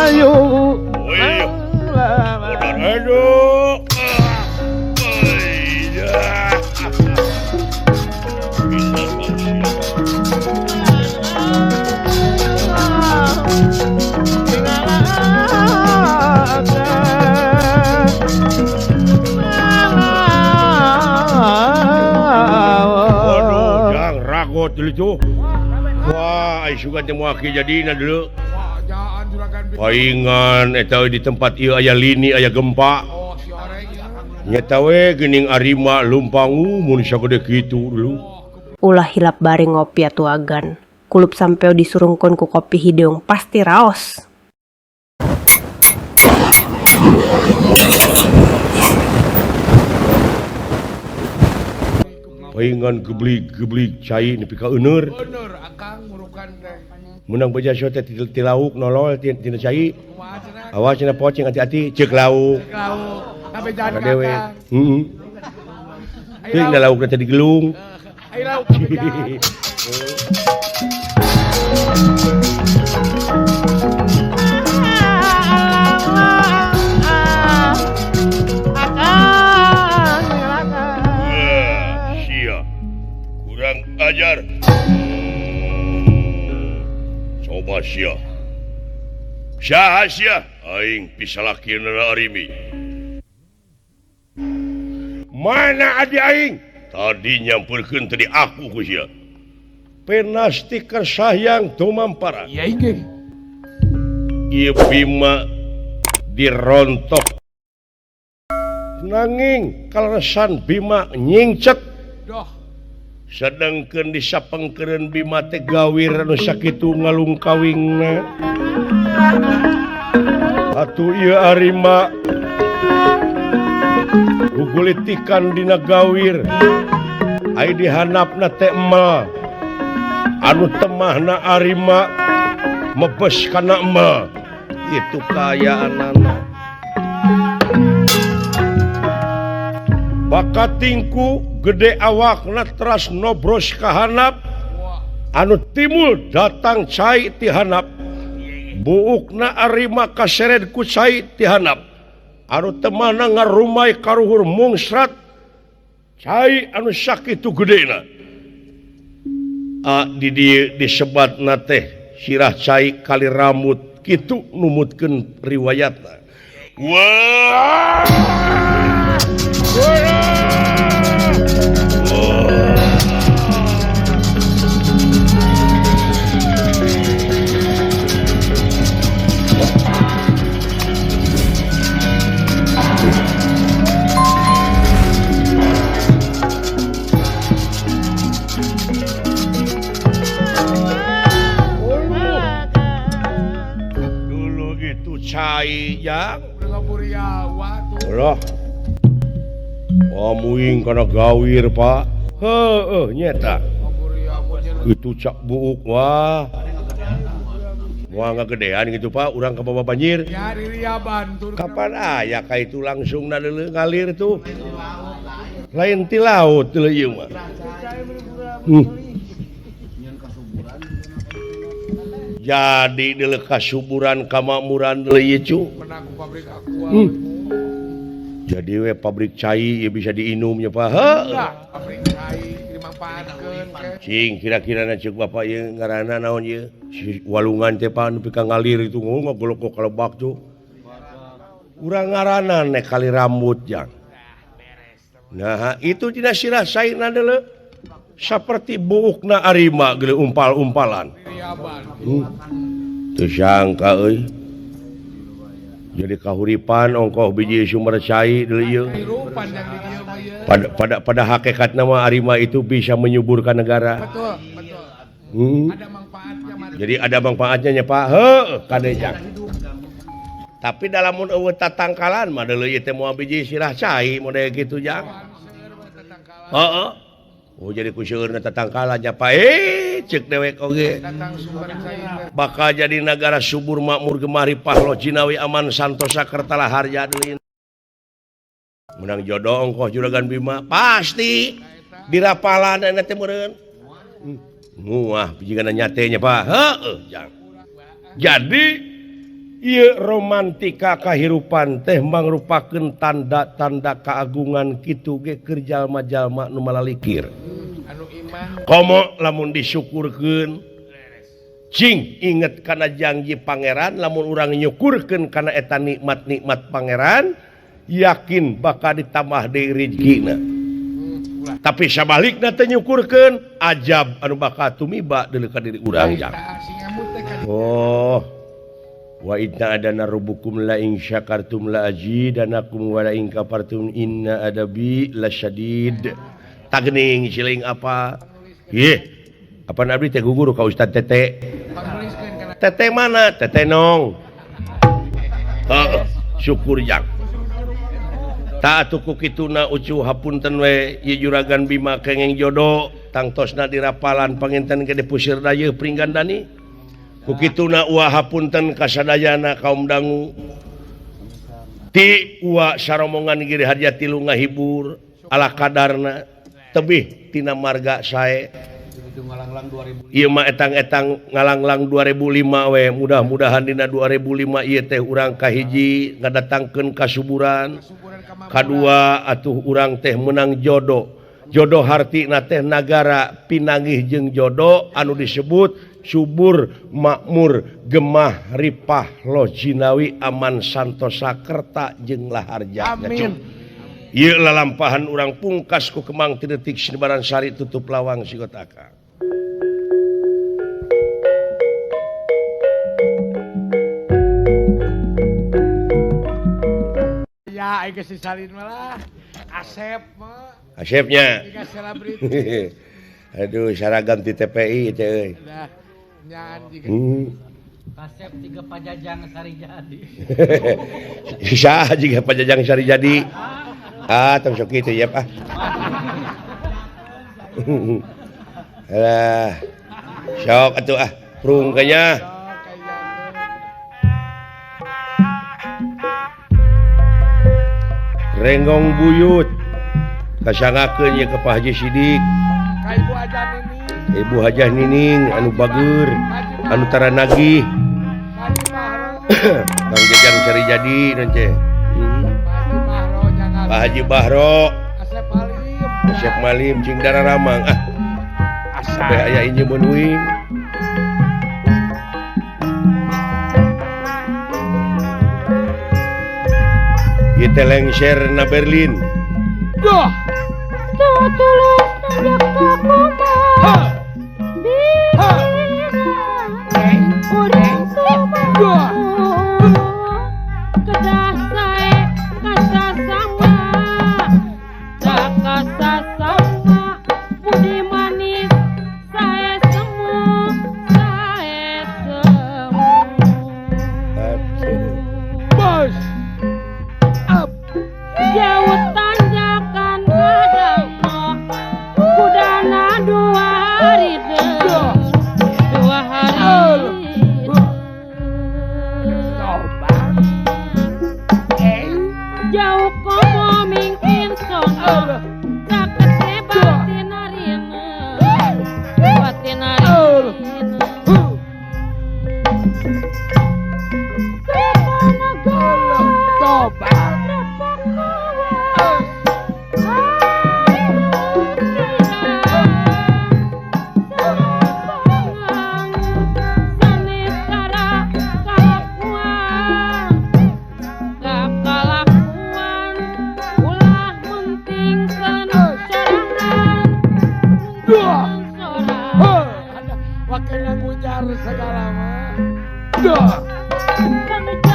Aduh. Waduh, jang ragot dulu tuh. Wah, ai sugan teh moal jadina dulu. Paingan eta di tempat ieu aya lini aya gempa. Nyata we geuning Arima lumpangu mun sagede kitu dulu. Ulah hilap bari ngopi atuh agan. Kulup sampeu disurungkeun ku kopi hideung pasti raos. Paingan geblig-geblig cai nepi ka euneur. Euneur akang murukan teh. Menang beja teh ti lauk nolol tina cai. Awas cenah pocing hati-hati ceuk lauk. Ceuk lauk. Kabejaan ka dewe. Heeh. Teuing da laukna teh digelung. Ai lauk kabejaan. Sia. Kurang ajar. Coba sia. Saha sia? Aing pisalakieunana Arimi. Mana adi aing? Tadi nyamperkeun tadi aku ku sia. Penastika sahyang tumampara. Iya ge. Ieu Bima dirontok. Nanging kaleresan Bima nyingcek. Doh. Sedangkeun disapengkeureun Bima teh gawir anu sakitu ngalungkawingna. Atuh ieu Arima gugulitikan dina gawir. Ai dihanapna teh emel. Anu temahna Arima mebes kana emel. Itu kaayaanana. Bakatingku gede awakna teras nobros ka hanap. Anu timul datang cai ti hanap. Buukna Arima kaseret ku cai ti hanap. Anu temahna ngarumai karuhur mungsrat cai anu sakitu gedena. Di dieu disebatna teh sirah cai kali rambut kitu numutkeun riwayatna. Wah! cai jang. Loh. Oh muing kana gawir Pak. Heueuh nyeta. Itu cak buuk wah. Wah ngagedean gitu Pak, urang ka bawa banjir. Kapan aya ka itu langsung na ngalir tuh. Lain ti laut teu ieu mah. Jadi deuleuh kasuburan kamakmuran deuleuh ieu cu. Jadi we pabrik cai ieu bisa diinum nya Pak. Heuh. Pabrik cai dimanfaatkeun ke. Cing kira-kira na ceuk bapak ieu ngaranna naon ieu? Si walungan teh Pak nepi ka ngalir itu ngogolok kalebak tuh. Urang ngaranna nek kali rambut jang. Nah, itu tidak sirah saina deuleuh. Saperti buukna arima geuleuh umpal-umpalan. Teu sangka euy. Jadi kahuripan ongkoh biji sumber cai deuleuh ieu. Pada hakikatna mah arima itu bisa menyuburkan negara. Betul, betul. Ada manfaatnya. Jadi ada manfaatnya nya Pak. Heuh, kade jang. Tapi dalam mun eueuh tatangkalan mah deuleuh ieu teh moal biji sirah cai model kitu jang. Heeh. Oh jadi ku seueurna tatangkalan nya Pak. Ceuk dewek oge. Bakal jadi negara subur makmur gemah ripah loh jinawi aman santosa kertala harja deui. Menang jodoh ongkoh juragan Bima pasti dirapalan eta teh meureun. Muah jigana nyate nya Pak. Heueuh jang. Jadi ieu romantika kahirupan teh mangrupakeun tanda-tanda keagungan kitu ge keur jalma-jalma nu malalikir. Komo lamun disyukurkeun cing inget kana janji pangeran lamun urang nyukurkeun kana eta nikmat-nikmat pangeran yakin bakal ditambah deui rezekina. Tapi sabalikna teh nyukurkeun ajab anu bakal tumiba deuleu ka diri urang jang. Oh. Wa idna adana rabbukum la in syakartum la azidanakum wa la in kafartum inna adabi lasyadid. Tagning siling apa? Ih, apa abdi teh guguru ka Ustad Tete. Tete mana? Tete nong. Heuh, syukur jang. Ta atuh ku kituna ucu hapunten we ieu juragan Bima kenging jodo tangtosna dirapalan panginten gede pusir dayeuh Pringgandani. Ku kituna uwa hapunten kasadayana kaum dangu. Ti uwa saromongan Giri Harja tilu ngahibur ala kadarna tebih tina marga sae. Ieu mah etang-etang ngalanglang 2005 we mudah-mudahan dina 2005 ieu teh urang kahiji ngadatangkeun kasuburan, kadua atuh urang teh menang jodoh. Jodoh hartina teh nagara pinanggih jeung jodoh anu disebut subur makmur gemah ripah loh jinawi aman santosa kerta jeung laharja. Amin. Ieu lalampahan urang pungkas ku kemang ti detik sinebaran sari tutup lawang sigotaka. Ya aing geus disalin malah Asep mah. Asepnya. Aduh seragam ti TPI teh euy. Kasep tiga Pajajang Sarijadi. Saha jiga Pajajang Sarijadi? Ah, tong sok kitu ya, Pak. Alah. Sok atuh ah, prung kayaknya. Renggong buyut. Kasangakeun ye ka Pak Haji Sidik. Ka Ibu Hajah Nining. Ibu Hajah Nining anu bager, anu tara nagih. Kang Jajang Sarijadi nance. Pak Haji Bahro, Asep Malim, cing dara ramang ah. Sampai aya injeun uing. Ieu teh lengser na Berlin. Duh. Duh. Heuh, wakil ngujar segala mah. Duh.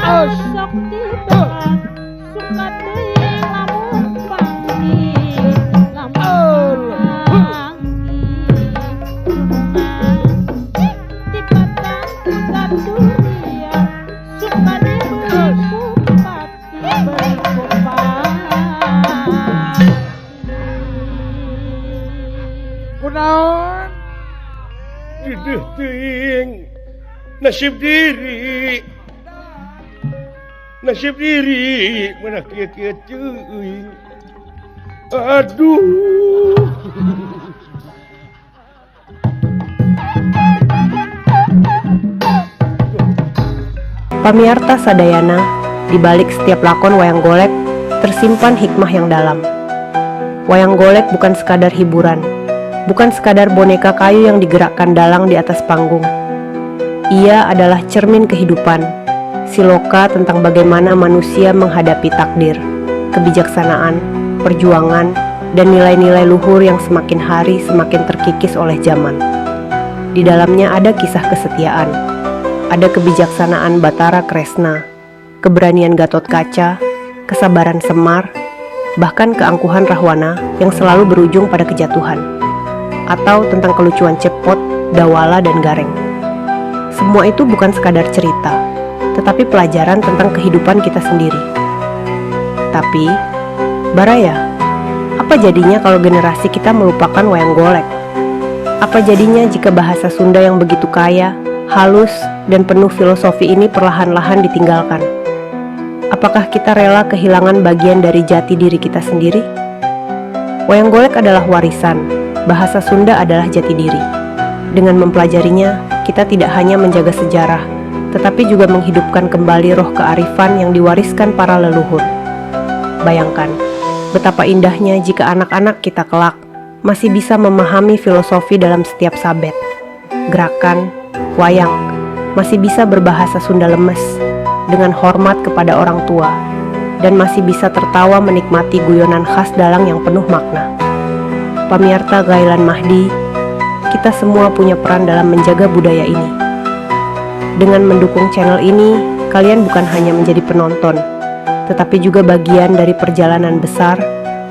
Sok tiba suka teuing lamun panggih lamun panggih dipatang ku durian suka dibeli bupati beli bupati. Kunaon? Dideuh teuing nasib diri. Nasib diri mana kieu-kieu teuing. Aduh. Pamiarta sadayana, di balik setiap lakon wayang golek tersimpan hikmah yang dalam. Wayang golek bukan sekadar hiburan, bukan sekadar boneka kayu yang digerakkan dalang di atas panggung. Ia adalah cermin kehidupan, siloka tentang bagaimana manusia menghadapi takdir, kebijaksanaan, perjuangan, dan nilai-nilai luhur yang semakin hari semakin terkikis oleh zaman. Di dalamnya ada kisah kesetiaan, ada kebijaksanaan Batara Kresna, keberanian Gatot Kaca, kesabaran Semar, bahkan keangkuhan Rahwana yang selalu berujung pada kejatuhan, atau tentang kelucuan Cepot, Dawala, dan Gareng. Semua itu bukan sekadar cerita, tetapi pelajaran tentang kehidupan kita sendiri. Tapi, Baraya, apa jadinya kalau generasi kita melupakan wayang golek? Apa jadinya jika bahasa Sunda yang begitu kaya, halus, dan penuh filosofi ini perlahan-lahan ditinggalkan? Apakah kita rela kehilangan bagian dari jati diri kita sendiri? Wayang golek adalah warisan, bahasa Sunda adalah jati diri. Dengan mempelajarinya, kita tidak hanya menjaga sejarah, tetapi juga menghidupkan kembali roh kearifan yang diwariskan para leluhur. Bayangkan, betapa indahnya jika anak-anak kita kelak masih bisa memahami filosofi dalam setiap sabet, gerakan, wayang, masih bisa berbahasa Sunda lemes dengan hormat kepada orang tua, dan masih bisa tertawa menikmati guyonan khas dalang yang penuh makna. Pamiarta Gailan Mahdi, kita semua punya peran dalam menjaga budaya ini. Dengan mendukung channel ini, kalian bukan hanya menjadi penonton, tetapi juga bagian dari perjalanan besar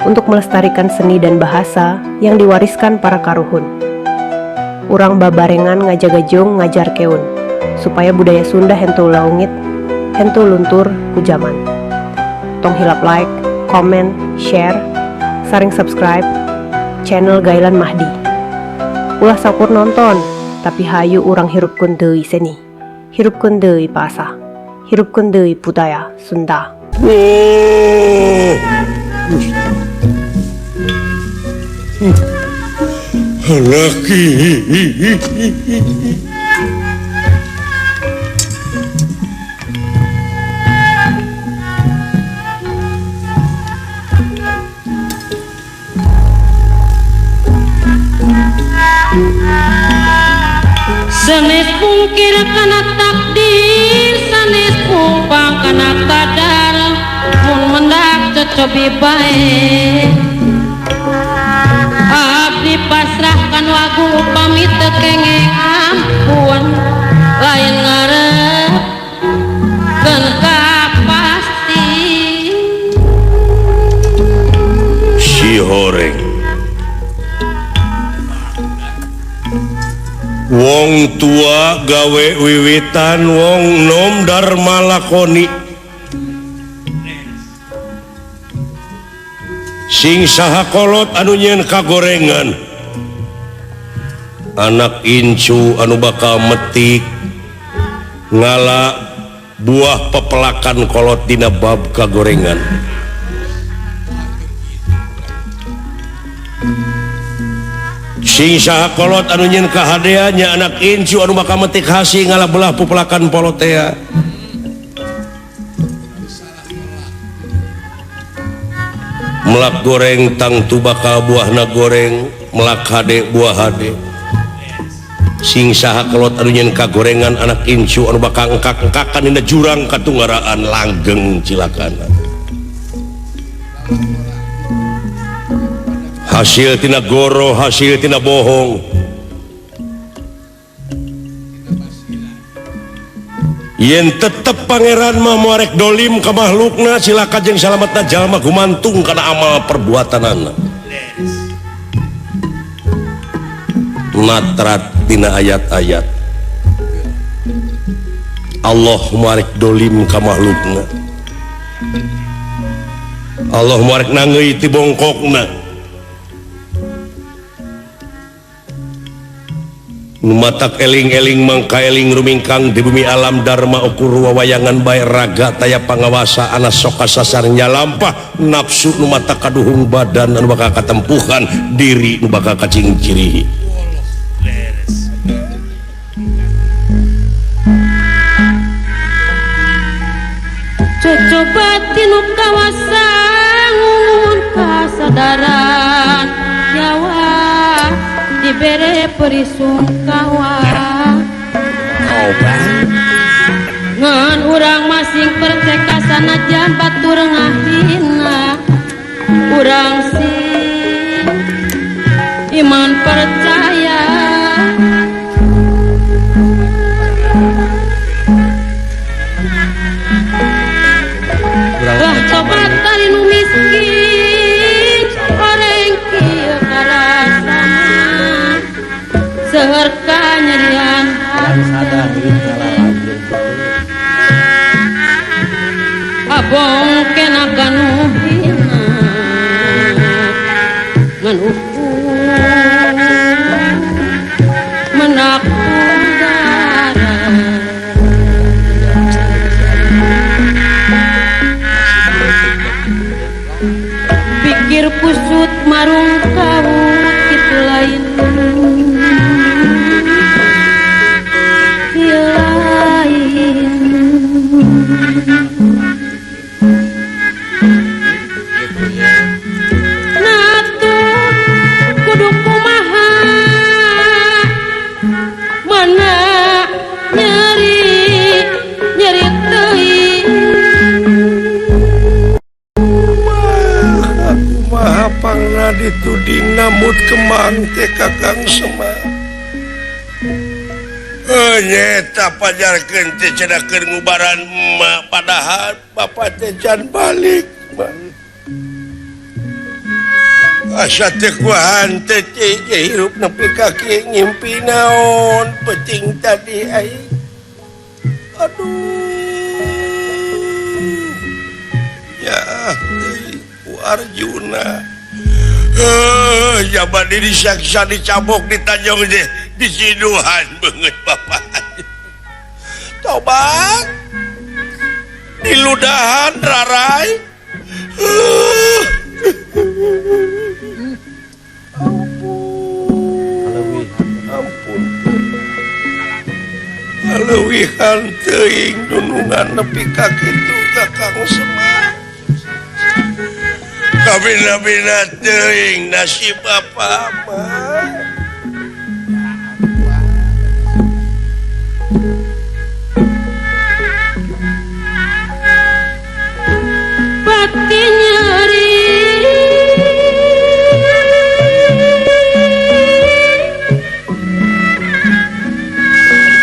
untuk melestarikan seni dan bahasa yang diwariskan para karuhun. Urang babarengan ngajaga jeung ngajarkeun, supaya budaya Sunda henteu leungit, henteu luntur ku jaman. Tong hilap like, comment, share, sareng subscribe channel Gailan Mahdi. Ulah saukur nonton, tapi hayu urang hirupkeun deui seni. Hirupkeun deui bahasa. Hirupkeun deui budaya Sunda. Oh. Laki. Sanes pungkir kana takdir, sanes pumpang kana kadar, mun mendak cocobi bae. Abdi pasrahkan wagu upami teu kenging ampun, lain ngarepkeun kapasti. Si horeng wong tua gawe wiwitan, wong nom dharma lakoni. Sing saha kolot anu nyeun kagorengan, anak incu anu bakal metik ngala buah pepelakan kolot dina bab kagorengan. Sing saha kolot anu nyeun kahadeannya, anak incu anu bakal metik hasi ngala belah pepelakan polotea. Melak goreng tangtu bakal buahna goreng, melak hade buah hade. Sing saha kolot anu nyeun kagorengan, anak incu anu bakal engkak-engkakan dina jurang katunggaraan langgeng cilakana. Hasil tina goro, hasil tina bohong. Yen tetep pangeran mah moarek dolim ka makhlukna cilaka jeung salametna jalma gumantung kana amal perbuatanana. Natrat tina ayat-ayat Allah moarek dolim ka makhlukna. Allah moarek nangeui ti bongkokna. Matak eling-eling mangka eling rumingkang di bumi alam dharma ukur wawayangan bae raga taya pangawasa ana sok kasasar nyalampah nafsu nu mata kaduhung badan anu bakal katempuhan diri nu bakal kacingcirihi. Cocoba tinu kawasa ngungun kasadaran nyawa dibere perisungkawa ngan urang masing perceka sanajan batur ngahina urang sing iman percaya. Lah tobat tali nu miskin oreng kieu karasana seueur kanyerian hate abong kena kanu hina ngan ukur menak udara pikir kusut marung kawut kitu lain dituding namut kemang teh Kakang Semar. Nyeta pajarkeun teh cenah keur ngubaran emak padahal bapak teh can balik. Asa teh kuahan teh hirup nepi ka kieu ngimpi naon peuting tadi aing. Aduh. Ya ku Arjuna. Jaman ini saksa dicabok ditanjong deh disiduhan banget bapak. Tobat diludahan rarai. Ampun, ampun. Kaleuwihan teuing dunungan nepi ka kitu Kakang Semar. Kabina-bina teuing nasib apa mah. Pati nyeri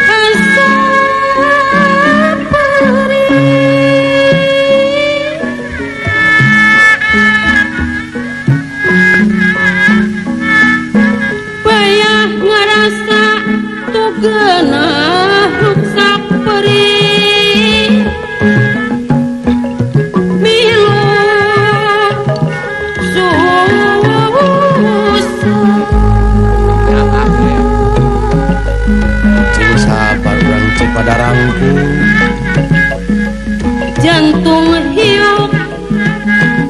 asa perih payah ngarasa tugenah ruksak perih milu susah. Cing sabar urang Cipadarangku jantung hiup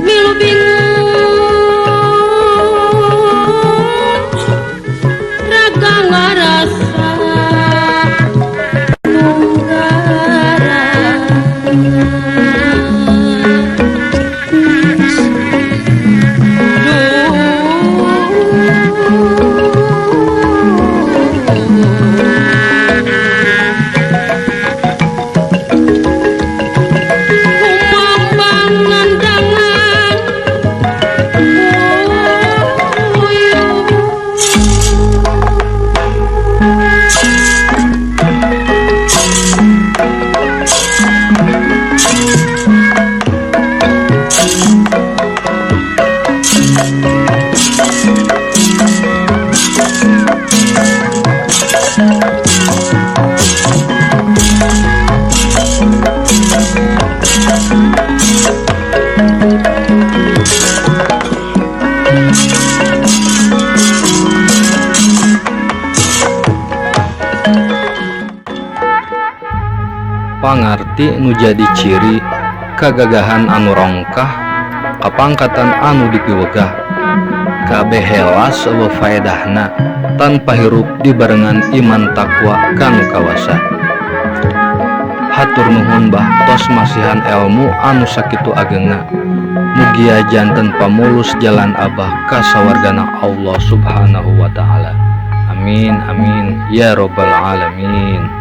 milu bingung raga ngarasa nunggara. Duh. Pangarti nu jadi ciri kagagahan anu rongkah kapangkatan anu dipiwegah kabeh helas eueuh faedahna tanpa hirup dibarengan iman takwa kanu kawasa. Hatur nuhun bah tos masihan elmu anu sakitu agengna. Mugia janten pamulus jalan abah ka sawargana Allah Subhanahu wa taala. Amin amin ya robbal alamin.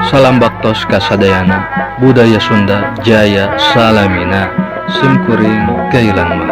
Salam baktos kasadayana, budaya Sunda jaya salamina. Simkuring Gailan.